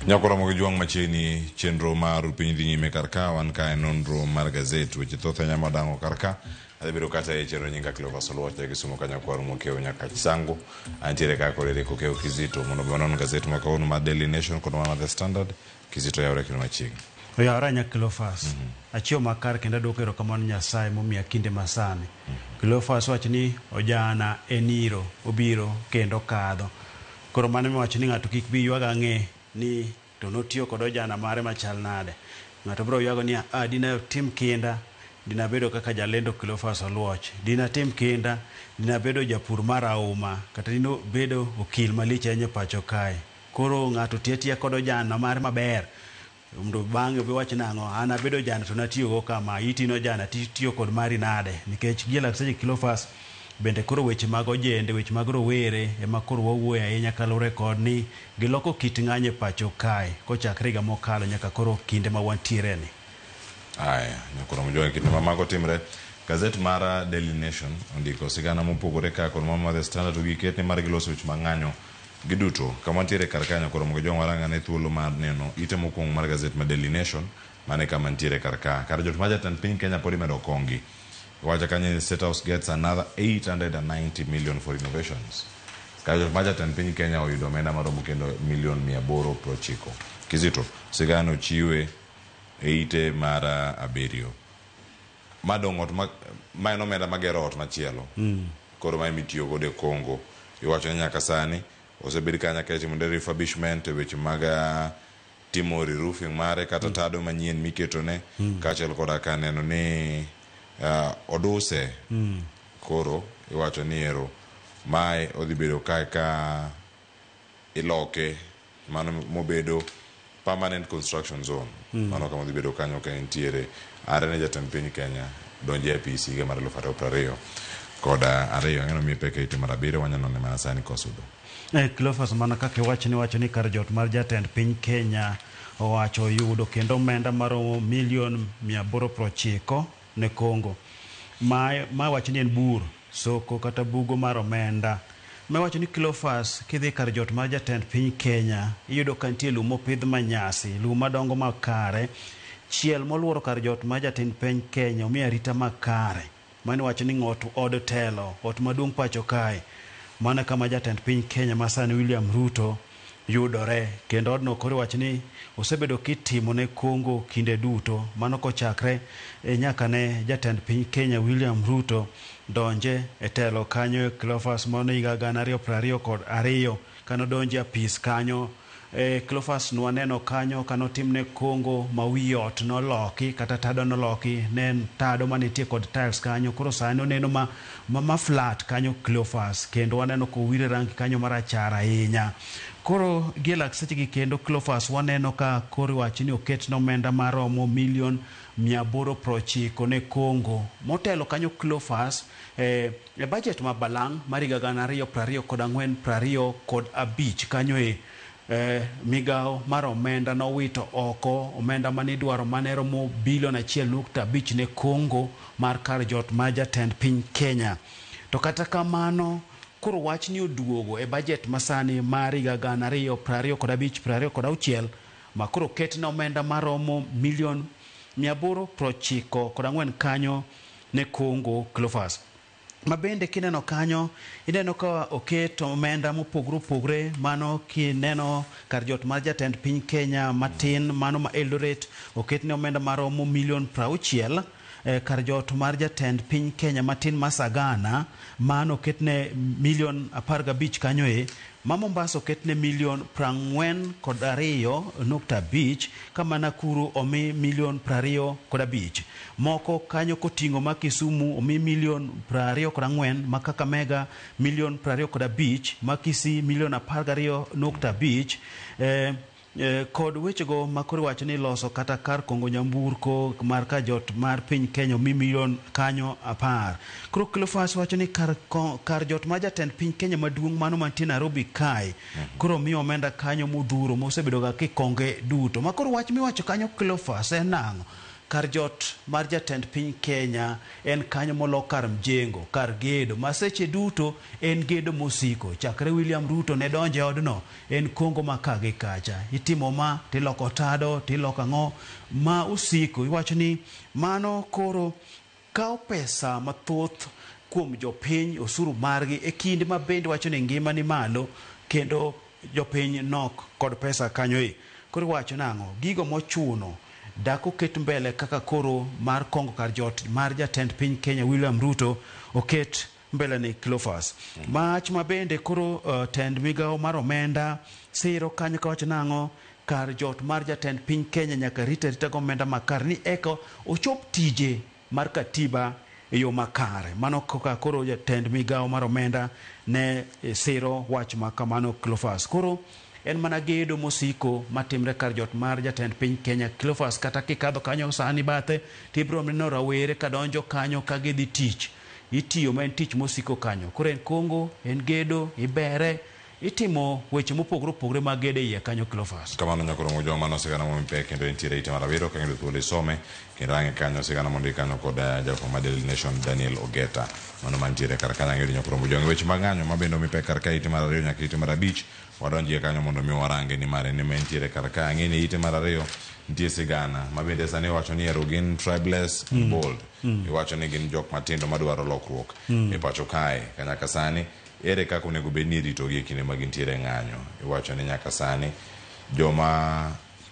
Nyakoromo gi jwang' machiegni chenro mar piny dhi nyime kar ka wan ka e nonro mar gazet weche thoth ahinya madang'o kar ka adhi bedo kata e chenro nyinga Cleophas Oluoch ja Kisumu ka nyakwar Mokeo nyaka Chisango antiere ka kod Eric Okeo Kizito mondo mi wanon gazet ma kawuono mar Daily Nation kod mar The Standard Kizito yawre kendo machiegni. Oyawre ahinya Cleophas. Achiewo makare kendo aduoko erokamano Nyasaye momiya kinde masani. Cleophas wacho ni ojana en iro, obiro kendo okadho. Koro mano miwacho ni ng'ato kik bi ywag ang'e ni to notiyo kod ojana mare machal nade. Ng'ato biro ywago ni ah, dina tim kinda, dina bedo kaka jalendo Cleophas Oluoch, dina tim kinda, dina bedo japur mar auma, kata dina bedo okil malich ahinya e pacho kae. Koro ng'ato tiyo atiya kod ojana mare maber mondo bang'e obi wach nang'o, an abedo ojana to natiyogo kama, itino ojana titiyo kod mari nade? Nikech gie lak seche Cleophas bende koro weche mag ojende, weche mag rowere ema koro wawuoye ahinya kaluwore kod ni giloko kit ng'anyo e pacho kae kochakre higa mokalo nyaka koro kinde ma wantiere ni. Aya, nyakoro mjua kinde ma mago timre. Gazet mar Daily Nation ondiko sigana mopogore ka kod mano mar The Standard to giket ni mar giloso weche mag ng'anyo giduto. Kama ntiere kar ka nyakoro mjua warang ane thuolo mar neno ite mokwongo mar gazet mar Daily Nation mane kama ntiere kar ka. Kar jot ma jatend piny Kenya pod imedo kongi. Iwacho kanyo ni State House gets another 890 million for innovations. Kar jot ma jatend piny Kenya oyudo omenda maromo kendo milion 890. Kizito, sigana ochiwe e ite mar abiriyo. Ma dong' ot ma, ma en omenda magero ot machielo. Koro ma emitiyo godo e Congo. Iwacho ni nyaka sani osebed ka nyaka itimo refurbishment e weche mag timo re-roofing mare kata tado manyien miketone kaachiel koda ka neno ni oduse. Koro iwacho ni ero mae odhi bedo kae ka iloke mano mobedo permanent construction zone. Mano kama odhi bedo kanyo ka entiere are ne jatend piny Kenya donje e apis higa mar 2022. Ang'eno miyo pek e ite mar abiriyo wanyalo none mana sani kosudo. Cleophas mana kaka iwacho ni wacho ni kar jot mar jatend piny Kenya owacho yudo kendo omenda maromo milion 890 ne Congo. Ma wacho ni en bur soko kata bugo mar omenda. Ma wacho ni Cleophas kidhi kar jot mar jatend piny Kenya iyudo ka nitie lum mopidh manyasi, lum madongo makare, chiel moluoro kar jot mar jatend piny Kenya omi arita makare. Mano wacho ni ng'ot od telo, ot maduong' pacho kae. Mana kama jatend piny Kenya masani William Ruto yudore kendo odno koro iwacho ni osebedo kitimo ne Congo kinde duto mano kochakre nyaka ne jatend piny Kenya William Ruto donje e telo kanyo e Cleophas mano higa 2022 kano donje apis kanyo Cleophas nwaneno kanyo kanotimne kongo ma wi ot noloki kata tado noloki, ne en tado manitie kod tiles kanyo. Koro sani oneno ma flat kanyo Cleophas, kendo waneno kowire rangi kanyo marachar ahinya. Koro gie lak sechegi kendo Cleophas waneno ka koro iwacho ni oketne omenda maromo milion 890 ne Kongo. Motelo kanyo Cleophas e budget ma balang' mar higa 2024-2025 kanyo e migawo mar omenda nowito oko omenda manidwaro mane romo bilion 1.5 ne Kongo mar kar jot ma jatend piny Kenya. To kata kamano koro wach ni oduogo e budget masani mar higa 2025-2026 ma koro oketne omenda maromo milion 894 kanyo ne Kongo Cleophas. Ma bende kineno kanyo ineno ka oket omenda mopogore opogore, mano kineno kar jot mar jatend piny Kenya matin mano ma Eldoret oketne omenda maromo milion 60, kar jot mar jatend piny Kenya matin ma Sagana mano oketne milion 15 kanyo e, ma Mombasa oketne milion 42.5, kama Nakuru omi milion 25. Moko kanyo koting'o ma Kisumu omi milion 24, ma Kakamega milion 25, ma Kisii milion 12.5, kod wechego ma koro iwacho ni loso kata kar kongo nyamburko mar kar jot mar piny Kenya omi milion kanyo 10. Koro Cleophas wacho ni kar jot mar jatend piny Kenya maduong' mano mantie Nairobi kae koro miyo omenda kanyo modhuro mosebedo ga kikonge duto. Ma koro wach miwacho kanyo Cleophas en nang'o? Kar jot mar jatend piny Kenya en kanyo molok kar mjengo, kar gedo, ma seche duto en gedo mosiko. Chakre William Ruto ne donjo e odno, en kongo ma ka gi kacha. Itimo ma, tiloko tado, tiloko ang'o, ma osiko. Iwacho ni mano koro kawo pesa mathoth kuom jopiny, osuru margi, e kinde ma bende wacho ni ngima ni malo, kendo jopiny nok kod pesa kanyo e. Koro iwacho nang'o? Gigo mochuno dak oket mbele kaka koro mar kongo kar jot mar jatend piny Kenya William Ruto oket mbele ni Cleophas. Mach ma bende koro tend migawo mar omenda siro kanyo kawacho nang'o? Kar jot mar jatend piny Kenya nyaka rite arita gi omenda makare ni eka ochop tije mar katiba e yo makare. Mano kaka koro jatend migawo mar omenda ne siro wach ma kamano Cleophas. Koro en mana gedo mosiko matimre kar jot mar jatend piny Kenya Cleophas. Kata kikadho kanyo sani bathe tibiro neno rawere kadonjo kanyo ka gidhi tich. Itiyo ma en tich mosiko kanyo. Koro en kongo, en gedo, ibere, itimo weche mopogore opogore mag gedo e iye kanyo Cleophas. Kamano nyakoro mojo mano sigana momi pek kendo entiere ite mar abiriyo ka ng'edo thuolo isome kendo ang'e kanyo sigana mondik kanyo kod jafwambo mar Daily Nation Daniel Ogeta mano mantiere kar kanyo. Ang'eyo nyakoro mojo weche mag ng'anyo ma bende omi pek kar ka ite mar 2 nyaka ite mar 5 wadonjie kanyo mondo mi warange ni mare ni entiere kar ka. Ang'e ni ite mar 2 nitie sigana ma bende sani iwacho ni ero gin tribeless and bold. Iwacho ni gin jok matindo madwaro lokruok e pacho kae ka nyaka sani ere kaka onego bed ni iritogi e kinde ma gintiere ng'anyo. Iwacho ni nyaka sani joma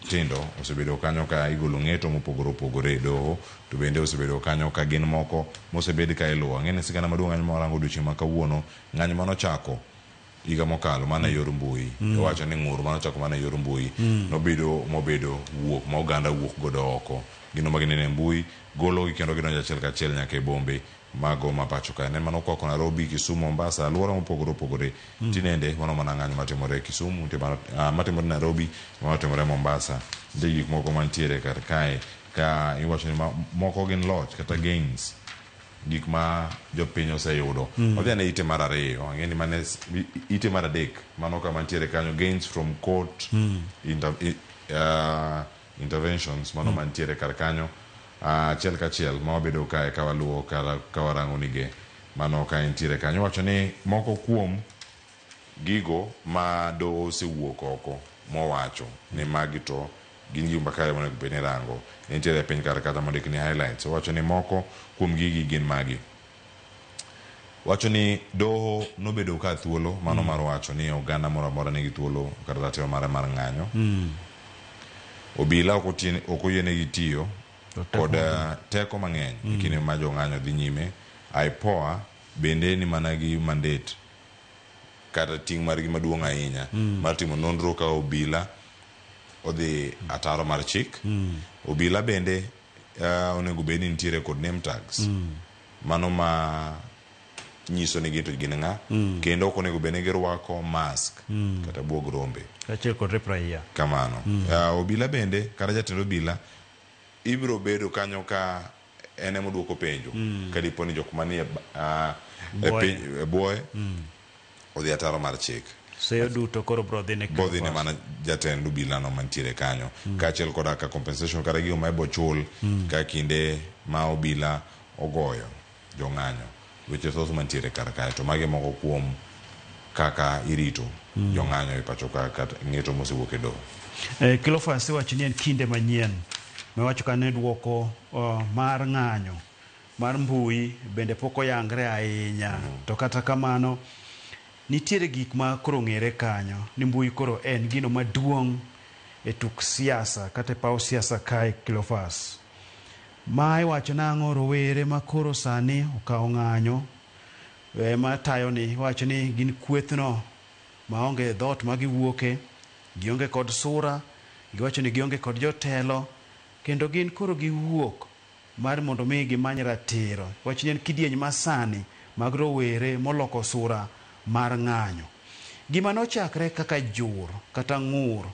tindo osebedo kanyo ka igolo ng'eto mopogore opogore e doho, to bende osebedo kanyo ka gin moko mosebed ka iluwo. Ang'e ni sigana maduong' ng'anyo ma warango odiochieng' ma kawuono, ng'anyo manochako higa mokalo mana e yor mbui. Iwacho ni ng'ur manochako mana e yor mbui nobedo mobedo wuok ma oganda wuok godo oko. Gino ma gineno e mbui gologi kendo gidonjo achiel kachiel nyaka e bombe mago ma pacho kae. Ne mano kwako Nairobi, Kisumu, Mombasa, alwora mopogore opogore. Tinende mano mana ng'anyo matimore Kisumu, nitie matimore Nairobi, matimore Mombasa. Nitie gik moko mantiere kar kae ka iwacho ni moko gin loch kata gains, gik ma jopiny oseyudo. Wadhi ane ite mar 2, ang'e ni mane ite mar 3 mano kama nitiere kanyo gains from court interventions mano mantiere kar kanyo. Achiel kachiel ma wabedo kae ka waluwo ka warango nige mano ka entiere kanyo. Wacho ni moko kuom gigo ma doho osewuok oko mowacho ni magi to gin gik makare monego bed ni rango. Nitiere piny kar kata mondik ni highlights. Owacho ni moko kuom gigi gin magi. Wacho ni doho nobedo ka thuolo mano mar wacho ni oganda moro amora nigi thuolo kata ratiro mare mar ng'anyo. Obila ok oyienegi tiyo kod teko mang'eny e kinde ma jong'anyo dhi nyime. IPOA bende ni mana gi mandate Kata ting' margi maduong' ahinya mar timo nonro ka obila odhi ataro mar chik. Obila bende onego bed ni nitiere kod name tags. Mano ma nyiso ni gin to gin ng'a. Kendo ok onego bed ni girwako mask kata buog rombe. Kaachiel kod rep raia. Kamano. Obila bende kata jatend obila ibiro bedo kanyo ka en ema oduoko penjo ka dipo ni jok manie e Bwoye. piny e bwoye odhi ataro mar chik. Seyo duto koro bro dhi ne Bodhi ne mana jatend obila no mantiere kanyo kaachiel koda ka compensation kata gigo ma ibo chul ka kinde ma obila ogoyo jong'anyo. Weche thoth mantiere kar kae to magi moko kuom kaka irito jong'anyo e pacho ka kata ng'eto mosewuok e doho. Cleophas iwacho ni en kinde manyien miwacho ka ne duoko mar ng'anyo mar mbui bende pok oyangre ahinya. To kata kamano nitiere gik ma koro ong'ere kanyo ni mbui koro en gino maduong' e tuk siasa kata e paw siasa kae Cleophas. Ma iwacho nang'o rowere ma koro sani okawo ng'anyo ema tayo ni iwacho ni gin kwethno maonge dhoot ma giwuoke, gionge kod sura, giwacho ni gionge kod jotelo, kendo gin koro giwuok mar mondo mi gimany ratiro. Wach ni en kidieny masani mag rowere moloko sura mar ng'anyo. Gima nochakre kaka jur kata ng'ur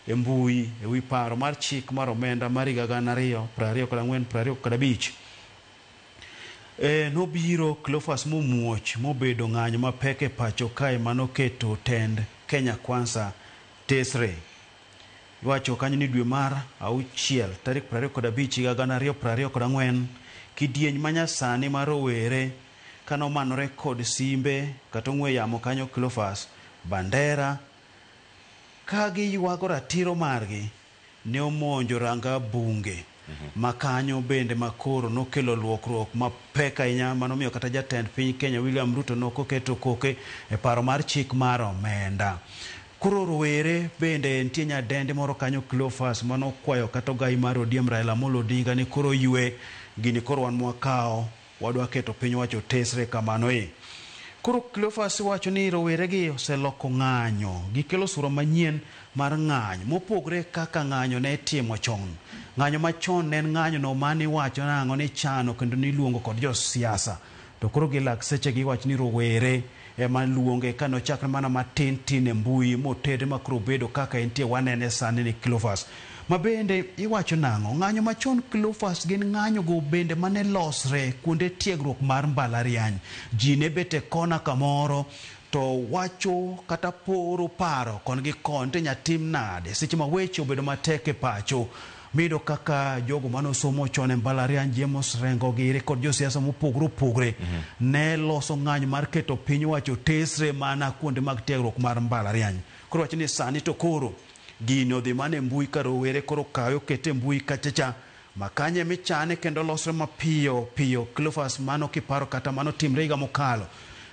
e mbui e wi paro mar chik mar omenda mar higa 2024 25. Nobiro Cleophas momuoch mobedo ng'anyo mapek e pacho kae manoketo tend Kenya Kwanza tesre. Iwacho kanyo ni dwe mar auchiel tarik 25 higa 2024 kidieny manyasani mar rowere kanomanore kod simbe kata ong'we yamo kanyo Cleophas bandera ka giywago ratiro margi ne omonjo ranga bunge ma kanyo bende makoro nokelo luokruok mapek ahinya manomiyo kata jatend piny Kenya William Ruto nokoketo koke e paro mar chik mar omenda. Koro rowere bende nitie nyadendi moro kanyo Cleophas manokwayo kata ogai mar ODM Raila Amolo Odinga ni koro ywe gini koro wan mwakawo wadwa keto piny owacho tesre kamano e. Koro Cleophas wacho ni rowere gi oseloko ng'anyo, gikelo sura manyien mar ng'anyo mopogre kaka ng'anyo ne itimo chon. Ng'anyo machon ne en ng'anyo no mane iwacho nang'o ni chano kendo niluongo kod josiasa. To koro gilak seche gi wach ni rowere ema luonge kanochakre mana matin tin e mbui motere ma koro obedo kaka entie wanene sani ni Cleophas. Ma bende iwacho nang'o? Ng'anyo machon Cleophas gin ng'anyo go bende mane losre kuonde tiegruok mar mbalariany. Ji ne bet e kona kamoro to wacho kata poro paro kon gi kon to nyatim nade seche ma weche obedo matek e pacho. Miyudo kaka jogo manosomo chon e mbalariany James Rengo giri kod josiasa mopogore opogore ne loso ng'anyo mar keto piny owacho tesre mana kuonde mag tiegruok mar mbalariany. Koro wacho ni sani to koro gini odhi mana e mbui ka rowere koro kawe okete e mbui kachacha ma kanye michane kendo losre mapiyo piyo. Cleophas mano kiparo kata mano timre higa mokalo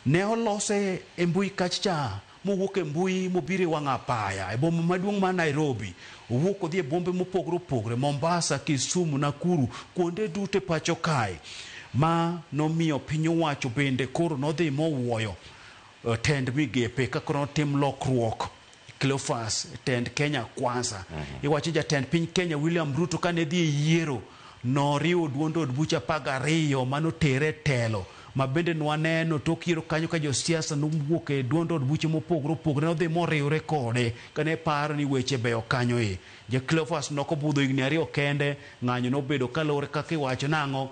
ne olose e mbui kachacha mowuok e mbui mobiro e wang' apaya e boma maduong' mar Nairobi owuok odhi e bombe mopogore opogore Mombasa, Kisumu, Nakuru kuonde duto e pacho kae ma nomiyo piny owacho bende koro nodhi mowuoyo tend migepe ka koro notim lokruok Cleophas tend Kenya Kwanza. Iwacho jatend piny Kenya William Ruto kane dhi e yiero noriwo duond od buche 12 manotere telo ma bende nwaneno tok yiero kanyo ka josiasa nowuok e duond od buche mopogore opogore nodhi moriwre kode kane paro ni weche beyo kanyo e. Ja Cleophas nokobudho higni 2 kende ng'anyo nobedo kaluwore kaka iwacho nang'o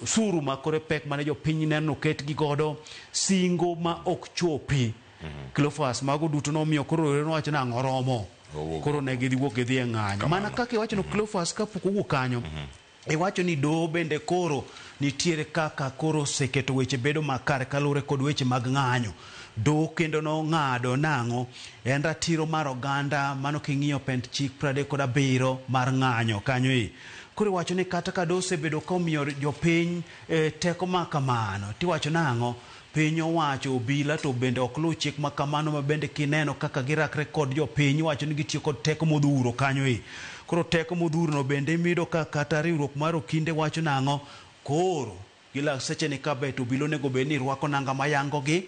osuru ma kore pek mane jopiny neno oket gi godo singo ma ok chopi. Cleophas mago duto nomiyo koro rowere nowacho nang'o romo koro ne gidhi wuok gidhi e ng'anyo mana kaka iwacho no Cleophas kapok owuok kanyo iwacho ni doho bende koro nitiere kaka koro oseketo weche bedo makare kaluwore kod weche mag ng'anyo. Doho kendo nong'ado nang'o en ratiro mar oganda mano king'iyo pend chik 37 mar ng'anyo kanyo e. Koro iwacho ni kata ka doho osebedo komiyo jopiny teko ma kamano tiwacho nang'o piny owacho obila to bende ok luw chik ma kamano ma bende kineno kaka girakre kod jopiny iwacho ni gitiyo kod teko modhuro kanyo e. Koro teko modhuro no bende miyudo ka kata riwruok mar okinde wacho nang'o koro Gi lakseche ni kabe to obila onego bed ni rwako nanga mayangogi,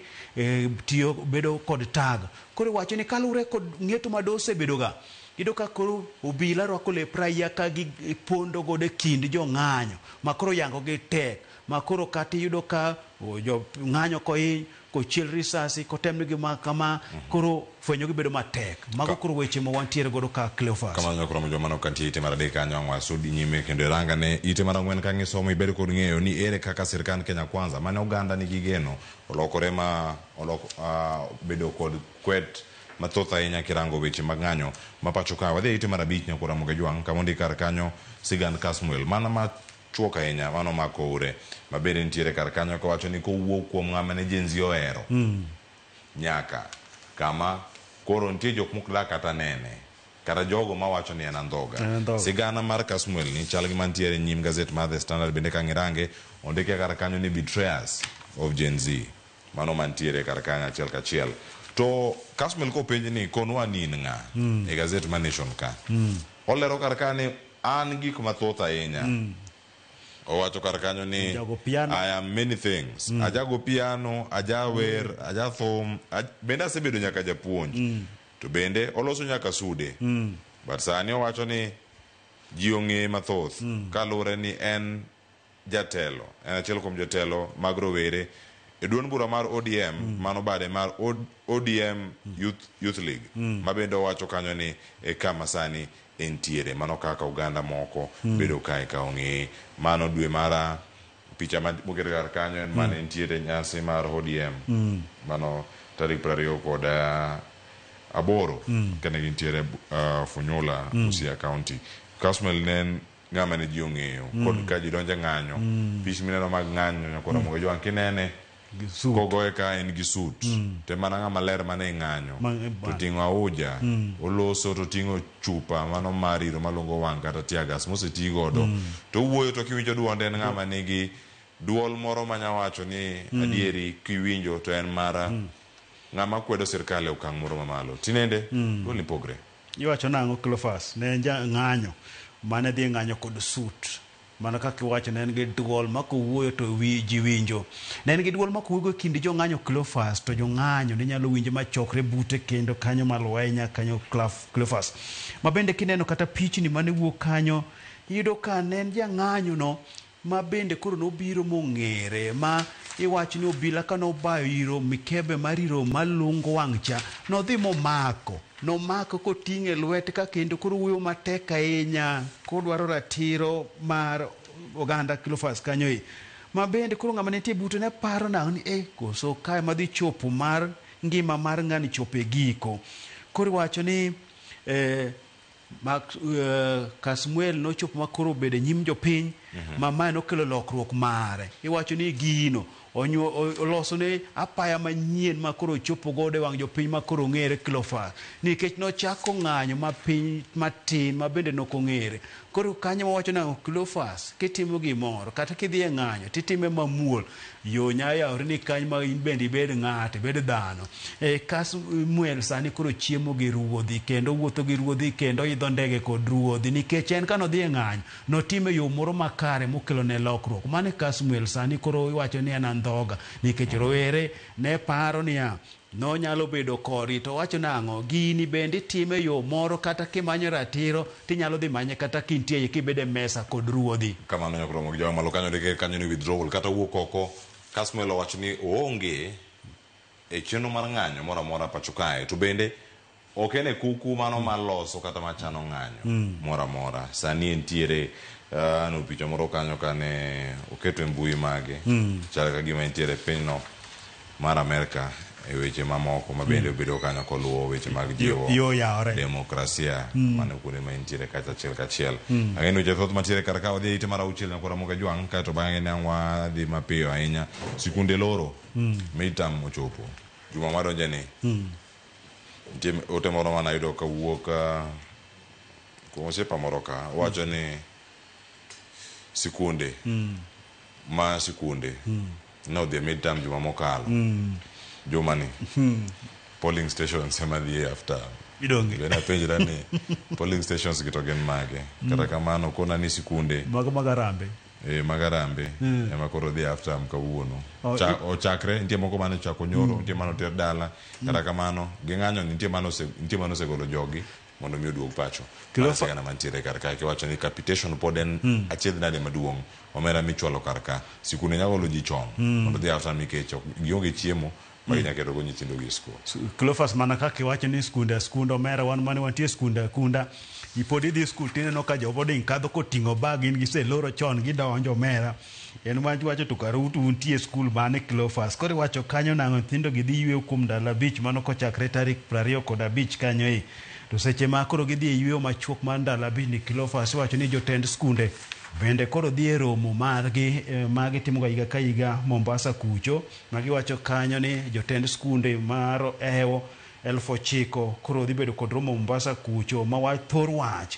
tiyo bedo kod tag. Koro iwacho ni kaluwre kod ng'eto ma doho osebedoga, iyudo ka koro obila rwako lep raia ka gipondo godo e kind jong'anyo ma koro yangogi tek, ma koro kata iyudo ka jo ng'anyo kohiny, kochiel risasi, kotemnegi ma kama, koro fwenyogi bedo matek. Mago koro weche ma wantiere godo ka Cleophas. Kamano nyakromo joma nok kantie ite mar adek kanyo ang' wasudi nyime kendo irangane ite mar ang'wen ka ngisomo ibed kod ng'eyo ni ere kaka sirkand Kenya Kwanza mane oganda nigi geno olokore ma bedo kod kwet mathoth ahinya kirango weche mag ng'anyo ma pacho ka. Wadhi e ite mar abich nyakora Ramogi Ajwang' kama ondik kar kanyo sigand Kasmuel mana ma chuok ahinya mano mako ure ma bende nitiere kar kanyo kawacho ni kowuok kuom ng'ama ne Gen Z ohero nyaka kama koro nitie jok mok dak kata nene kata jogo mawacho ni en andhoga. En andhoga. Sigana mar Kasmuel ni chal gi mantiere nyim gazet mar The Standard bende ka ng'irange ondike kar kanyo ni betrayers of Gen Z mano mantiere kar kanyo achiel kachiel. To Kasmuel kopenj ni konwa ni in ng'a e gazet mar Nation ka olero kar ka ni an gik mathoth ahinya. Owacho kar kanyo ni Ajago piano. I am many things. Ajago piano, ajawer, ajathum, bende asebedo nyaka japuonj. To bende oloso nyaka sude. But sani owacho ni ji ong'eye mathoth kaluwore ni en jatelo, en achiel kuom jotelo mag rowere e duond bura mar ODM, mano bade mar ODM Youth League, ma bende owacho kanyo ni e kama sani entiere. Mano kaka oganda moko bedo kae ka ong'eye. Mano dwe mar picha moket kar kanyo en mane entiere nyasi mar ODM. Mano tarik 28 kane gintiere Funyula, Busia County. Kasmuel ne en ng'ama ne ji ong'eyo kod ka ji donjo e ng'anyo, pichni mineno mag ng'anyo nyakora Ramogi Ajwang' kinene kogoye ka en gi suit to mana ng'ama ler mane e ng'anyo to ting'o auja oloso to ting'o chupa mano mar iro malungo wang' kata tear gas moseti godo to owuoyo to kiwinjo duonde en ng'ama nigi duol moro manya wacho ni adieri kiwinjo to en mara ng'ama kwedo sirkal e okang' moro mamalo. Tinende duol ni pogre. Iwacho nang'o Cleophas? Ne en ja ng'anyo mane dhi ng'anyo kod suit. Mana kaka iwacho ne en gi duol ma kowuoyo to ji winjo. Ne en gi duol ma kowuoyo e kind jong'anyo Cleophas to jong'anyo ne nyalo winjo machokre bute kendo kanyo malo ahinya kanyo Cleophas. Ma bende kineno kata pichni mane wuok kanyo, iyudo ka ne en jang'anyo no ma bende koro nobiro mong'ere ma iwacho ni obila ka nobayo iro mikebe mar iro malungo wang' cha nodhi momako. Nomako koting'e lwete ka kendo koro wuoyo matek ahinya kodwaro ratiro mar oganda Cleophas kanyo e. Ma bende koro ng'ama nitie bute ne paro nang'o ni koso kae madhi chopo mar ngima mar ng'ani chopo e giko. Koro iwacho ni Kasmuel nochopo ma koro obedo e nyim jopiny ma mae nokelo lokruok mare. Iwacho ni gino oloso ne apaya manyien ma koro ochopo godo e wang' jopiny ma koro ong'ere Cleophas nikech nochako ng'anyo ma piny matin ma bende nok ong'ere. Koro kanyo wawacho nang'o Cleophas kitimo gimoro kata kidhi e ng'anyo titime mamuol yo nyalo yawore ni kanyo ma in bende ibed ng'ato ibed dhano. Kasmuel sani koro chiemo gi ruodhi kendo wuotho gi ruodhi kendo idho ndege kod ruodhi nikech en kanodhi e ng'anyo notime yo moro makare mokelo ne lokruok. Mano Kasmuel sani koro iwacho ni en andhoga nikech rowere ne paro niya nonyalo bedo kori to wacho nang'o gini bende itime yo moro kata kimanyo ratiro tinyalo dhi manye kata kintie kibedo e mesa kod ruodhi. Kamano nyakromo gi jowa malo kanyo ndike kanyo ni withdrawal kata wuok oko. Kasmuel owacho ni oonge e chenro mar ng'anyo moro amora pacho kae to bende ok en e kuku mano mar loso kata machano ng'anyo moro amora. Sani entiere no picha moro kanyo kane oketo e mbui mage chal ka gima entiere e pinyno mar Amerka e weche mamoko ma bende obedo kanyo koluwo weche mag jiwo yo yawore demokrasia mano kuonde ma entiere kacha achiel kachiel. Ang'e ni weche thoth mantiere kar ka wadhi e ite mar auchiel nyakora Ramogi Ajwang' kaeto bang'e ne ang' wadhi mapiyo ahinya. Sikunde loro midterm ochopo juma madonje ni nitie ote moro manayudo kawuok kuom osiepa moro ka owacho ni sikunde ma sikunde nodhi e midterm juma mokalo juma ni polling stations ema dhi after Idonge. Bende apenjra ni polling stations gi to gin mage. Kata kamano kona ni sikunde mago mag Arambe. Mag Harambee ema koro dhi half time kawuono. Oh, Ochakre nitie moko mane ochako nyoro, nitie mane oter dala. Kata kamano ging'anyo ni nitie mane osegolo jogi mondo mi oduog pacho. Mano sigana mantiere kar ka kiwacho ni capitation pod en achiedh nade maduong', omenda michwalo kar ka. Sikunde nyalo golo ji chon mondo dhi half time nikech ok gionge chiemo ma ginyalo ketogo nyithindo gi e skul. Cleophas, mana kaka iwacho ni skunde askunda, omera wan mane wantie skunde akunda, pod idhi skul tineno ka jo boarding kadho koting'o bag, gin giseloro chon gidonjo, omera. En wach wacho to kare untie skul mane, Cleophas? Koro iwacho kanyo nang'o nyithindo gi dhi yweyo kuom ndalo 5, mano kochakre tarik 25 kanyo e. To seche ma koro gidhi e yweyo machuok mar ndalo 5 ni, Cleophas, iwacho ni jotend skunde bende koro dhi e romo margi ma gitimoga higa ka higa Mombasa kucho, ma giwacho kanyo ni jotend skunde mar ewo 9,000 koro dhi bedo kod romo Mombasa kucho, ma wach thor wach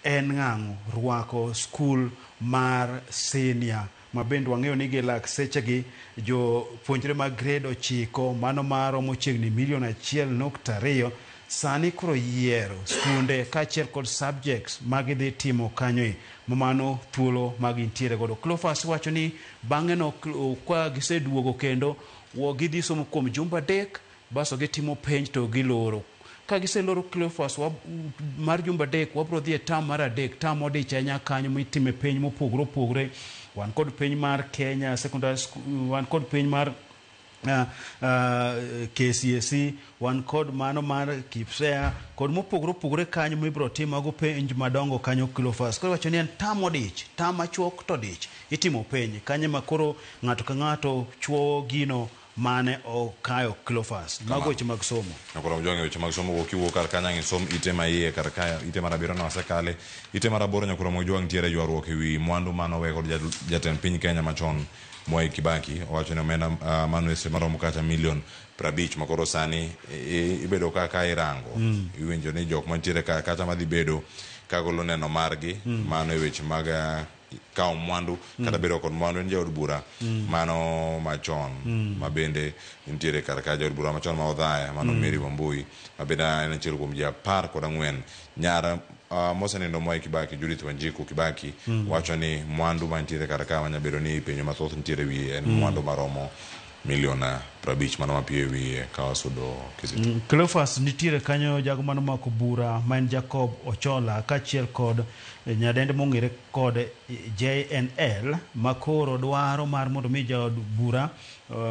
en ng'ang'o rwako skul mar senior, ma bende wang'eyo ni gilak sechegi jopuonjre mag grade 9, mano maromo chiegni milion 1.2, sani koro yiero skunde kaachiel kod subjects ma gidhi timo kanyo e mano thuolo ma gintiere godo. Cleophas wacho ni bang'e no ka giseduogo kendo gidhi somo kuom jumbe 3, baso gitimo penj to giloro. Ka giseloro, Cleophas, mar jumbe 3, wabro dhi e term mar 3, term modich ahinya kanyo mitime penj mopogore opogore. Wan kod penj mar Kenya Secondary School, wan kod penj mar KCSE, wan kod mano mar KPSEA kod mopogore opogore kanyo mibiro tim mago penj madongo kanyo, Cleophas. Koro iwacho ni en term modich, term machuok to dich, itimo penj kanyo ma koro ng'ato ka ng'ato chuowo gino mane okayo, Cleophas. Mago weche mag somo. Koro mjong'e weche mag somo go kiwuok kar kanyo ang' isom ite ma iye kar ka. Ite mar 7 no wasekale. Ite mar 8, nyakoro Mojwang', nitiere ywaruok ewi mwandu manowe kod jatend piny Kenya machon Mwai Kibaki. Owacho ni omenda mano ese maromo kata milion 50 ma koro sani ibedo kaka irango. Iwinjo ni jok mantiere ka kata madhi bedo kagolo neno margi mano e weche mag kawo mwandu kata bedo kod mwandu. En jaod bura mano machon ma bende nitiere kar ka, jaod bura machon ma Odhaya mano Mary Wambui, ma bende en achiel kuom ji 14. Nyar mosenindo Mwai Kibaki, Judith Wanjiku Kibaki, wacho ni mwandu mantiere kar ka manya bedo ni penjo mathoth nitiere wiye en mwandu maromo milion 50 mano mapiyo e wiye ka wasudo Kizito. Cleophas, nitiere kanyo jago manomako bura ma en Jacob Ochola kaachiel kod nyadende mong'ere kod JNL, ma koro dwaro mar mondo mi jaod bura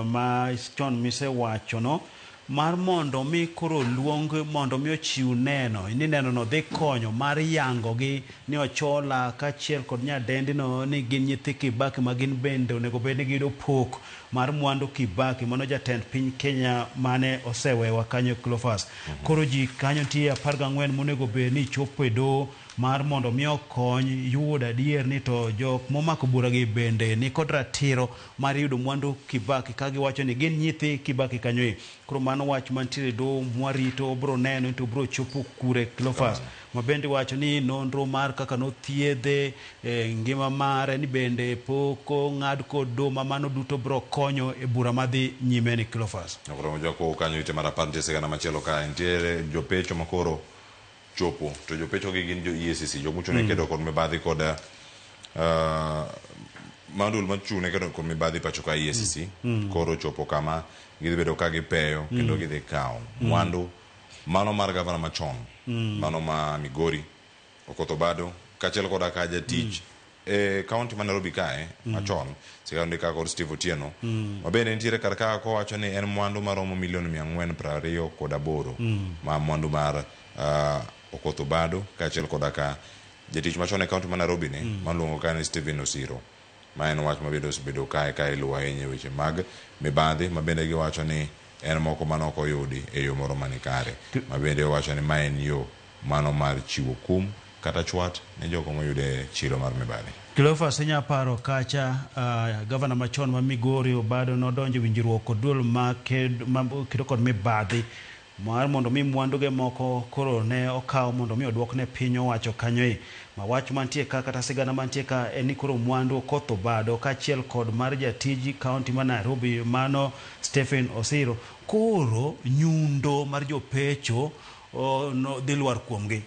ma chon misewachono mar mondo mi koro luong mondo mi ochiw neno ni neno no dhi konyo mar yango gi ni Ochola kaachiel kod nyadendino ni gin nyithi Kibaki ma gin bende onego bed ni giyudo pok mar mwandu Kibaki, mano jatend piny Kenya mane osewewa kanyo, Cleophas. Koro ji kanyo nitie 14 monego bed ni chopo e doho mar mondo mi okony yud adier ni to jok momako bura gi bende ni kod ratiro mar yudo mwandu Kibaki ka giwacho ni gin nyithi Kibaki kanyo e. Koro mano wach mantiere e doho mwarito, bro neno ni to bro chopo kure, Cleophas. Ma bende wacho ni nonro mar kaka nothiedhe e ngima mare ni bende pok ong'ad kod doho, ma mano duto bro konyo e bura madhi nyime ni, Cleophas. Nyakoro Mojwang' kanyo ite mar 10 nitie sigana machielo ka nitiere jopecho makoro chopo to jopecho gi gin jo EACC, jok mochung' ne kedo kod mibadhi kod madul mochung' ne kedo kod mibadhi pacho ka, EACC. Koro chopo kama gidhi bedo ka gipeyo kendo gidhi kawo mwandu mano mar gavana machon mano ma Migori Okoth Obado kaachiel koda ka jatich e kaunti ma Nairobi kae machon sigana ndika kod Steve Otieno ma bende nitiere kar ka kowacho ni en mwandu maromo milion 428 ma mwandu mar Okoth Obado kaachiel koda ka jatich machon e kaunti ma Nairobi ni maluongo ka ni Stephen Osiro, ma en wach ma bende osebedo kae ka iluwo ahinya e weche mag mibadhi, ma bende giwacho ni en moko manok oyudi e yo moro mani kare, ma bende owacho ni ma en yo mano mar chiwo kum kata chwat ne jogo moyude chilo mar mibadhi. Cleophas, inya paro kacha gavana machon ma Migori Obado nodonjo e winjruok kod duol ma kedo kod mibadhi mar mondo mi mwanduge moko koro ne okaw mondo mi oduok ne piny owacho kanyo e. Ma wach mantie ka kata sigana mantie ka en ni koro mwandu Okoth Obado kaachiel kod mar jatij kaunti ma Nairobi mano Stephen Osiro koro nyundo mar jopecho no, dhi lwar kuomgi.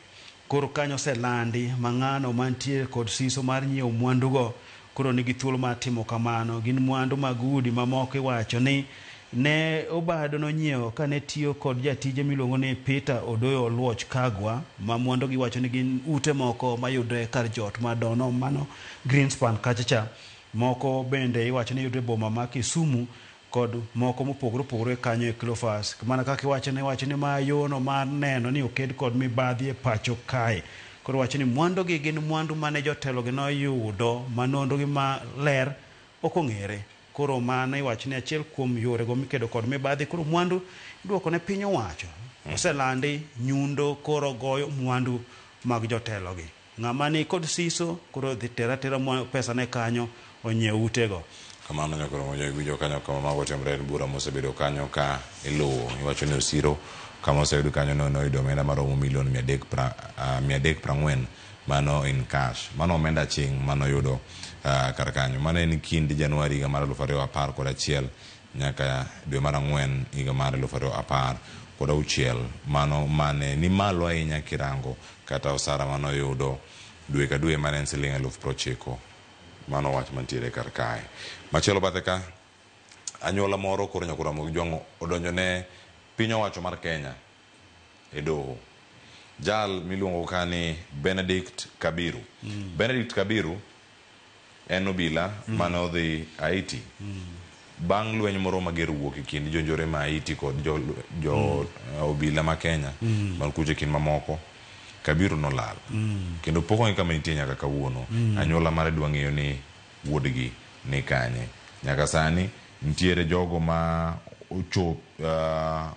Koro kanyo oselandi ma ng'ano mantie kod siso mar nyiewo mwandugo. Koro nigi thuolo mar timo kamano. Gin mwandu mag udi mamoko iwacho ni ne Obado nonyiewo kane tiyo kod jatije miluongo ni Peter Odoyo Oluoch Kagwa, ma mwandu gi wacho ni gin ute moko mayudre kar jot ma Dono mano Greenspan kacha cha. Moko bende iwacho ni yudre boma ma Kisumu kod moko mopogore opogore kanyo e Cleophas. Mana kaka iwacho ne wacho ni ma yono mar neno ni oked kod mibadhi e pacho kae. Koro wacho ni mwandu gi gin mwandu mane jotelo gi noyudo ma nonro gi maler ok ong'ere. Koro mano iwacho ni achiel kuom yorego mikedo kod mibadhi. Koro mwandu iduoko ne piny owacho. Oselandi nyundo koro goyo mwandu mag jotelo gi. Ng'ama ni kod siso koro dhi tera tera pesa ne kanyo onyiew utego. Kamano nyakoro mojo iwinjo kanyo kama mago timre en bura mosebedo kanyo ka iluwo. Iwacho ni Osiro kama oseyud kanyo no noyudo omenda maromo milion 340 mano in cash. Mano omenda aching' manoyudo kar kanyo. Mano en kind Januari higa mar 2011 nyaka dwe mar 4 higa mar 2016. Mano mane ni malo ahinya kirango kata osara manoyudo dwe ka dwe mane en siling 90,000. Mano wach mantiere kar kae. Machielo bathe ka, anyuola moro koro nyakoro Ramogi Jwang'o odonjo ne piny owacho mar Kenya e doho. Jal miluongo ka ni Benedict Kabiru. Benedict Kabiru en obila mane odhi Haiti. Bang' lweny moro mager wuok e kind jonjore ma Haiti kod jo obila ma Kenya man kucho e kind mamoko, Kabiru nolal. Kendo pok ong'e kama nitie nyaka kawuono. Anyuola mare dwa ng'eyo ni wuodgi ni kanye. Nyaka sani nitiere jogo ma ochop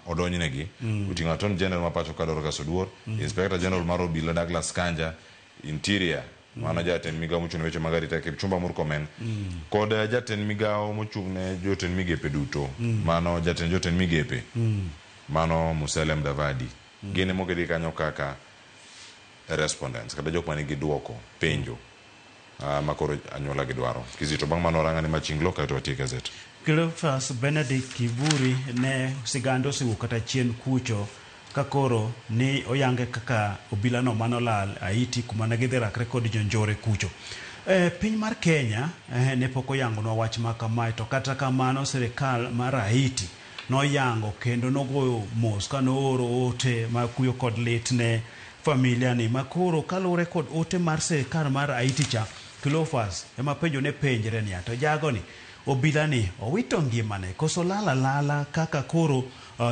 odonjnegi. Oting'o Attorney General ma pacho ka Dorcas Oduor, Inspector General mar obila Douglas Kanja, Interior mano jatend migawo mochung' ne weche mag arita Kipchumba Murkomen, kod jatend migawo mochung' ne jotend migepe duto, mano jatend jotend migepe, mano Musalia Mudavadi. Gin emoketi kanyo kaka respondents kata jok manigi duoko penjo makoro anyuola gidwaro. Kizito bang' mano warang'ane machinglo kaeto watiek gazet. Cleophas Benedict Kiburi ne sigand osewuok kata chien kucho ka koro ni oyange kaka obila no manolal Haiti kuma ne gidhi rakre kod jonjore kucho. Piny mar Kenya ne pok oyangonwa wach ma kamae, to kata kamano sirikal mar Haiti noyango kendo nogoyo mos ka nooro ote mar kuyo kod lit ne familia ni makoro kaluwore kod ote mar sirikal mar Haiti cha, Cleophas ema penjo ne penjre niya to jagoni obila ni owito ngimane koso lala lala kaka koro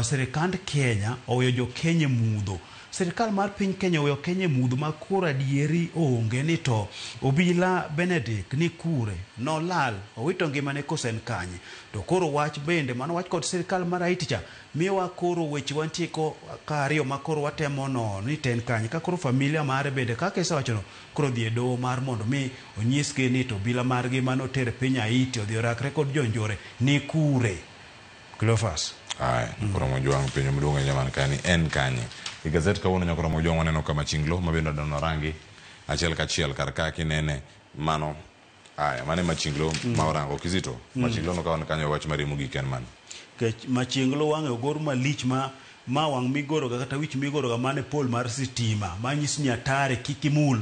sirikand Kenya oweyo jo Kenya e mudho. Sirikal mar piny Kenya oweyo Kenya e mudho ma koro adieri onge ni to obila Benedict ni kure, nolal, owito ngimane koso en kanye. To koro wach bende mano wach kod sirikal mar Haiti cha miyowa koro weche wantie ko ka ariyo ma koro watemo nono ni to en kanye. Ka koro familia mare bende kaka isewachono koro dhi e doho mar mondo mi onyisgi ni to obila margi manoter piny Haiti odhi orakre kod jonjore ni kure. Cleophas. Aya, nyakoro Mojwang' penjo maduong' ahinya man kae ni en kanye. E gazet kawuono nyakoro Mojwang' waneno ka machinglo ma bende adwaro rangi achiel kachiel kar ka kinene mano. Aya, mano e machinglo ma orango Kizito. Machinglo no ka wan kanyo wach mari mogik en mane? Kech machinglo wang'e ogor malich ma wang' migoroga kata wich migoroga mane pol mar sitima manyiso ni atari kik imul.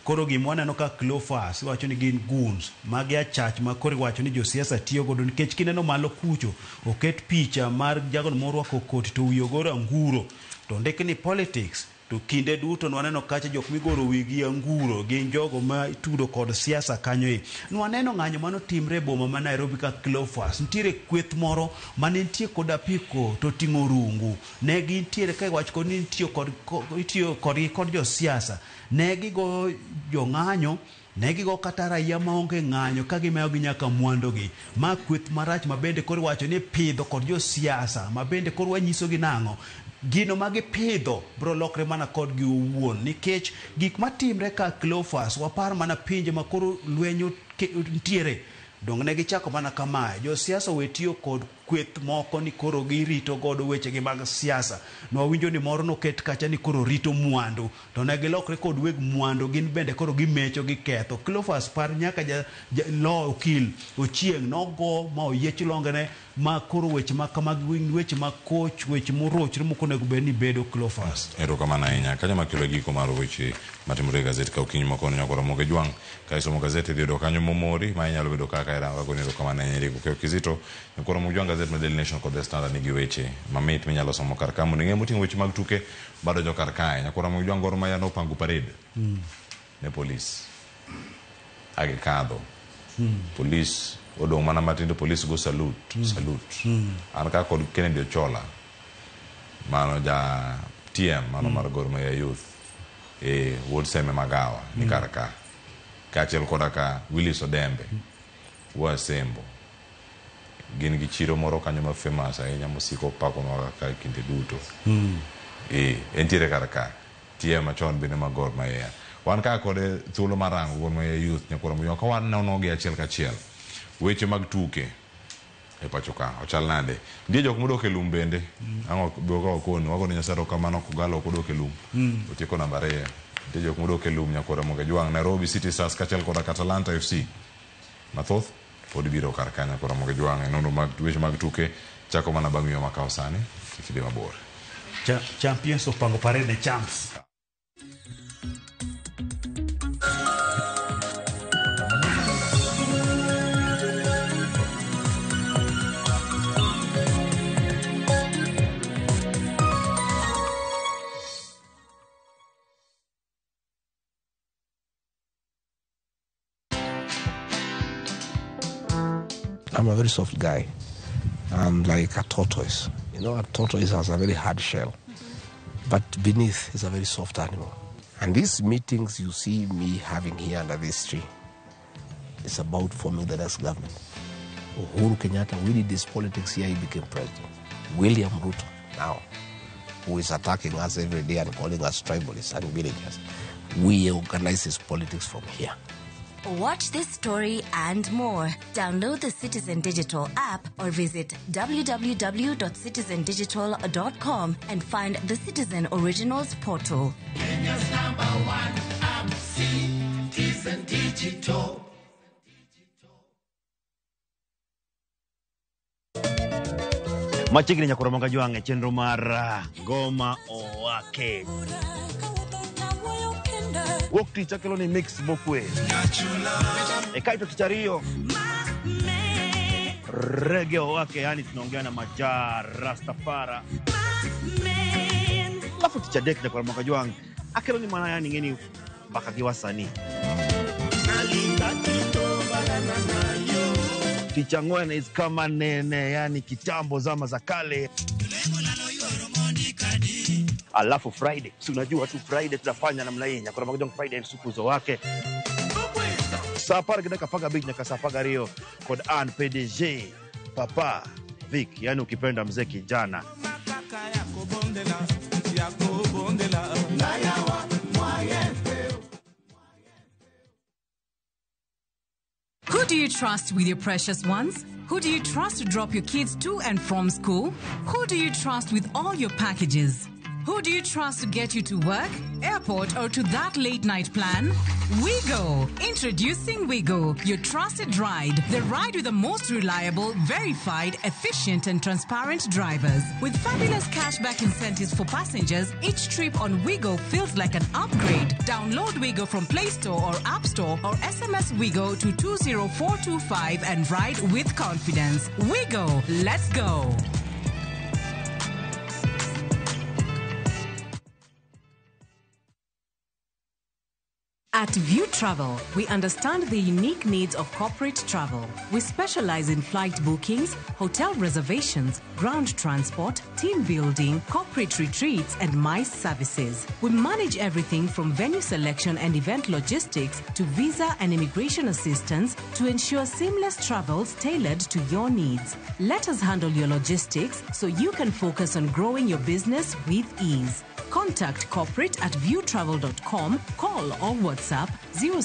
Koro gima waneno ka Cleophas iwacho ni gin goons, magi achach ma koro iwacho ni josiasa tiyo godo nikech kineno malo kucho oket picha mar jago morwako koti to wiye ogor anguro to ondik ni politics. To kinde duto nwaneno kacha jok migoro wigi anguro gin jogo ma itudo kod siasa kanyo e. Nwaneno ng'anyo manotimre e boma ma Nairobi ka Cleophas. Nitiere kweth moro mane nitie kod apiko to ting'o rungu. Ne gintiere ka iwacho kod ni itiyo kodgi kod josiasa. Ne gigo jong'anyo, ne gigo kata raia maonge ng'anyo ka gimayogi nyaka mwandugi. Ma kweth marach ma bende koro iwacho ni pidho kod josiasa ma bende koro wanyisogi nang'o. Gino ma gipidho biro lokre mana kodgi owuon nikech gik matimre ka Cleophas wapar mana pinje ma koro lweny nitiere. Dong ne gichako mana kamae. Josiasa owe tiyo kod kweth moko ni koro girito godo wechegi mag siasa. Nwawinjo ni moro noket kacha ni koro rito mwandu, to ne gilokre kod weg mwandu, gin bende koro gimecho giketho. Cleophas par nyaka ja lo okil Ochieng' nogo ma oyiech longene ma koro weche ma kamagi weche ma koch, weche morochre mok onego bed ni bedo Cleophas. Erokamano ahinya. Kanyo makelo giko mar weche matimore e gazet ka okinyi ma kono nyakora Moge Jwang'. Ka isomo gazet idhi yudo kanyo momori ma inyalo bedo kaka irango agoni erokamano ahinya Eric Okeyo Kizito. Nyakora Moge Jwang' gazet ma Daily Nation kod The Standard nigi weche mamit minyalo somo kar ka mondo ing'e moting'o weche mag tuke madonjo kar kae. Nyakora Moge Jwang' Gor Mahia nopango parade ne polis. Agikadho. Polis odong' mana matindo, polis go salute, salute. An ka kod Kennedy Ochola, mano ja TM, mano mar Gor Mahia Youth, wuod Seme Magawa, ni kar ka. Kaachiel koda ka Willis Odembe, wuo Asembo. Gin gi chiro moro kanyo ma famous ahinya mosiko pakonwa ka kinde duto. Entiere kar ka. TM machon bende mag Gor Mahia. Wan ka kod thuolo mar rango Gor Mahia Youth nyakwara Mujong ka wanono gi achiel kachiel. Weche mag tuke e pacho ka ochal nade? Nitie jok modok e lum bende. Ang' ok wakoni, wagone Nyasaye erokamano Kogalo ok odok e lum. Otieko namba 2. Nitie jok modok e lum nyakwara Moge Jwang', Nairobi City Stars kaachiel koda Atalanta FC. Mathoth pod biro kar ka nyakwara Moge Jwang' e nonro mag weche mag tuke chako mana bang' wiwa makawo sani kik idhi mabor. Champions opango parade ne champs. I'm a very soft guy. I'm like a tortoise. You know, a tortoise has a very hard shell, but beneath is a very soft animal. And these meetings you see me having here under this tree is about forming the next government. Uhuru Kenyatta, we did this politics here, he became president. William Ruto, now, who is attacking us every day and calling us tribalists and villagers, we organize his politics from here. Watch this story and more. Download the Citizen Digital app or visit www.citizendigital.com and find the Citizen Originals portal. Kenya's number one app, Citizen Digital. Machiegni nyakoro Moga Jwang' e chenro mar Ngoma Owake. Wuok tich akelo ni mix mokwe. E kaito tich ariyo rege owake, yani tunaongea na majaa Rastafara. Alafu tich adek nyakwar Moga Jwang' akelo ni mana yani ng'eni mbaka gi wasanii. Tich ang'wen is kama nene, yani kitambo zama za kale. Alafu Friday, si unajua tu Friday tunafanya namna hii, nyakwar Moga Jwang' Friday msukuzo wake. Saa 10 gi dakika 15 nyaka saa 12 kod an PDG Papa Vic, yani ukipenda mzee kijana. Who do you trust with your precious ones? Who do you trust to drop your kids to and from school? Who do you trust with all your packages? Who do you trust to get you to work, airport, or to that late night plan? Wigo! Introducing Wigo, your trusted ride. The ride with the most reliable, verified, efficient, and transparent drivers. With fabulous cashback incentives for passengers, each trip on Wigo feels like an upgrade. Download Wigo from Play Store or App Store or SMS Wigo to 20425 and ride with confidence. Wigo, let's go! At View Travel, we understand the unique needs of corporate travel. We specialize in flight bookings, hotel reservations, ground transport, team building, corporate retreats, and MICE services. We manage everything from venue selection and event logistics to visa and immigration assistance to ensure seamless travels tailored to your needs. Let us handle your logistics so you can focus on growing your business with ease. Contact corporate at viewtravel.com, call or WhatsApp 07